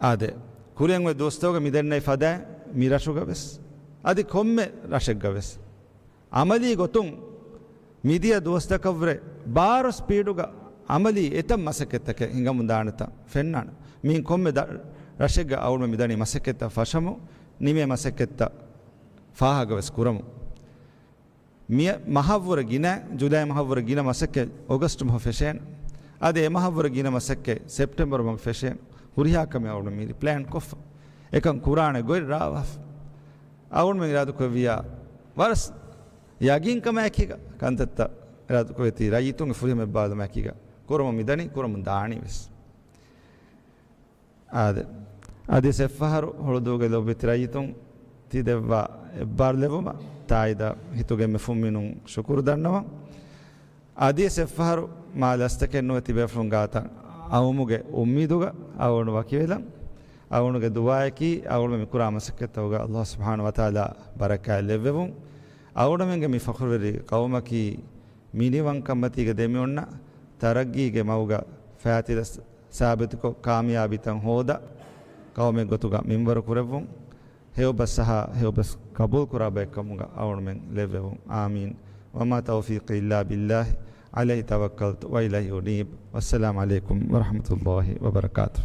އާދެ، ކުރިއަށް އޮތް ދުވަސްތަކުގަ މިދެންނެވި ފަދައިން މި ރަށުގަ ވެސް، އަދި ކޮންމެ ރަށެއްގަ ވެސް، އަމަލީ ގޮތުން މިދިޔަ ދުވަސްތަކަށްވުރެ ބާރު ސްޕީޑުގަ އަމަލީ އެތައް މަސައްކަތްތަކެއް ހިނގަމުން ދާނެތަން ފެންނާނެ. މިއިން ކޮންމެ ދަ-، ރަށެއްގަ އަޅުގަނޑު މިދަނީ މަސައްކަތްތައް ފަށަމުން، ނިމޭ މަސައްކަތްތައް ފާހަގަވެސް ކުރަމުން. މި މަހަށްވުރެ ގިނަ، ޖުލައި މަހަށްވުރެ ގިނަ މަސައްކަތް އޮގަސްޓު މަހު ފެށޭނެ. އަދި އެ މަހަށްވުރެ ގިނަ މަސައްކަތް ސެޕްޓެމްބަރު މަހު ފެށޭނެ. ހުރިހާ ކަމެއް އަޅުގަނޑު މި ޕްލޭން ކޮށްފަ. އެކަން ކުރާނެ ގޮތް ރާވާފަ. އަޅުގަނޑުމެން އިރާދަކުރެއްވިއްޔާ، ވަރަސް ޔަގީންކަމާއެކީގަ ކަންތައްތައް އިރާދަކުރެއްވީތީ، ރައްޔިތުންގެ ފުރިހަމަ އެއްބާރުލުމާއެކީގަ ކުރަމުން މިދަނީ، ކުރަމުން ދާނީ ވެސް. އާދެ، އަދި އެއްފަހަރު ހޮޅުދޫގެ ލޮބުވެތި ރައްޔިތުން ތި ދެއްވާ އެއްބާރުލެވުމަށް ތާއީދަށް ހިތުގެ އެންމެ ފުންމިނުން ޝުކުރު ދަންނަވަން. އަދިވެސް އެއްފަހަރު މާ ލަސްތަކެއް ނުވެ ތިބޭފުޅުން ގާތަށް އައުމުގެ އުއްމީދުގަ އަޅުގަނޑު ވަކިވެލަން. އަޅުގަނޑުގެ ދުޢާއަކީ އަޅުގަނޑު މި ކުރާ މަސައްކަތްތަކުގަ ﷲ ސުބްޙާނަހޫ ވަތަޢާލާ ބަރަކާތް ލެއްވެވުން. އަޅުގަނޑުމެންގެ މި ފަޚުރުވެރި ޤައުމަކީ މިނިވަންކަންމަތީގަ ދެމިއޮންނަ ތަރައްގީގެ މަގުގަ ފައިތިލަސް ސާބިތުކޮށް، ކާމިޔާބީތައް ހޯދާ ޤައުމެއް ގޮތުގަ މިންވަރު ކުރެއްވުން. ހެޔޮބަސް އަހާ، ހެޔޮބަސް ޤަބޫލުކުރާ ބައެއްކަމުގަ އަޅުގަނޑުމެން ލެއްވެވުން. އާމީން. وما توفيقي إلا بالله، عليه توكلت وإليه أنيب. والسلام عليكم ورحمة الله وبركاته.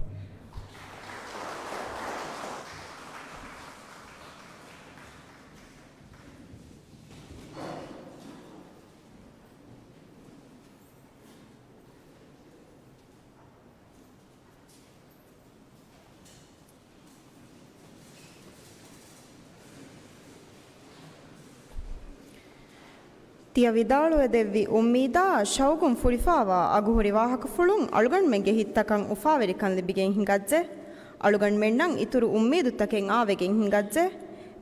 ތިޔަ ވިދާޅުވެދެއްވި އުއްމީދާ ޝައުގުން ފުރިފާވާ އަގުހުރި ވާހަކަފުޅުން އަޅުގަނޑުމެންގެ ހިތްތަކަށް އުފާވެރިކަން ލިބިގެން ހިނގައްޖެ. އަޅުގަނޑުމެންނަށް އިތުރު އުއްމީދުތަކެއް އާވެގެން ހިނގައްޖެ.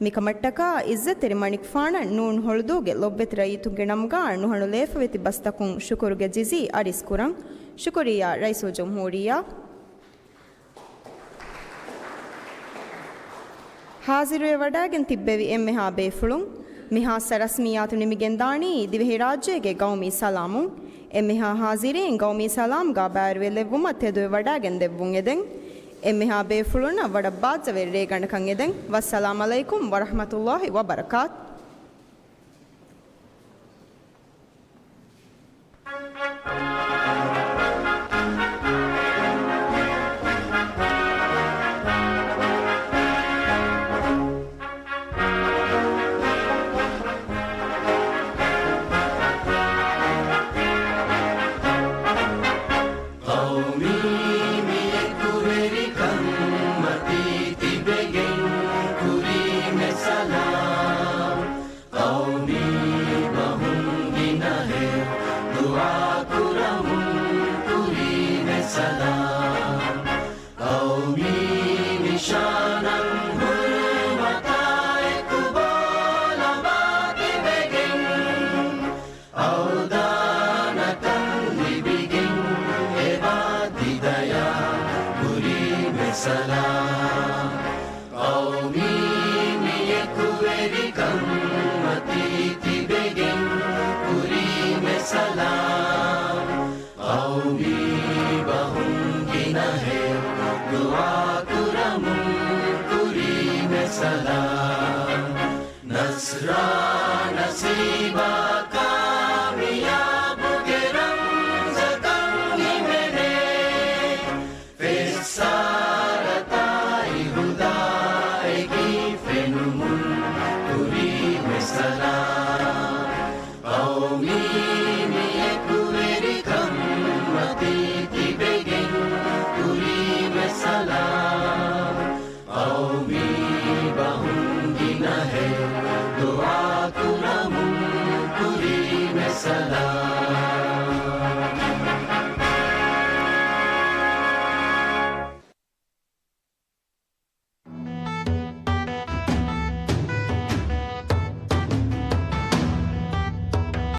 މިކަމަށްޓަކާ އިއްޒަތްތެރި މަނިކުފާނަށް ނޫން ހޮޅުދޫގެ ލޮބުވެތި ރައްޔިތުންގެ ނަމުގާ ނުހަނު ލޭފަވެތި ބަސްތަކުން ޝުކުރުގެ ޖިޒީ އަރިސް ކުރަން. ޝުކުރިއްޔާ ރައީސުލްޖުމްހޫރިއްޔާ. ހާޒިރުވެ ވަޑައިގެން ތިއްބެވި އެންމެހާ ބޭފުޅުން، މި ޚާއްޞަ ރަސްމިއްޔާތު ނިމިގެންދާނީ ދިވެހިރާއްޖޭގެ ގައުމީ ސަލާމުން. އެންމެހާ ހާޒިރީން ގައުމީ ސަލާމްގާ ބައިވެރިވެ ލެއްވުމަށް ތެދުވެ ވަޑައިގެން ދެއްވުން އެދެން. އެންމެހާ ބޭފުޅުންނަށް ވަރަށް ބާއްޖަވެރި ރޭގަނޑަކަށް އެދެން. ވައްސަލާމް ޢަލައިކުމް ވަރަޙްމަތުﷲި ވަބަރަކާތު. ޤައުމީ މިޔަކުވެރިކަންމަތީ ތިބެގެން ކުރީމެ ސަލާމް. ޤައުމީ ބަހުން ގިނަހެޔޮ ދުޢާ ކުރަމުން ކުރީމެ ސަލާމް. ޤައުމީ ނިޝާނަށް ހުރުމަތާއެކު ބޯލަބާ ތިބެގެން، އަވްދާނަކަން ލިބިގެން އެބާ ތިދަޔާ ކުރީމެ ސަލާމް. ޤައުމީ މިޔަކުވެރިކަންމަތީ ތިބެގެން ކުރީމެ ސަލާމް. ޤައުމީ ބަހުން ގިނަހެޔޮ ދުޢާ ކުރަމުން ކުރީމެ ސަލާމް. ނަޞްރާ ނަޞީރު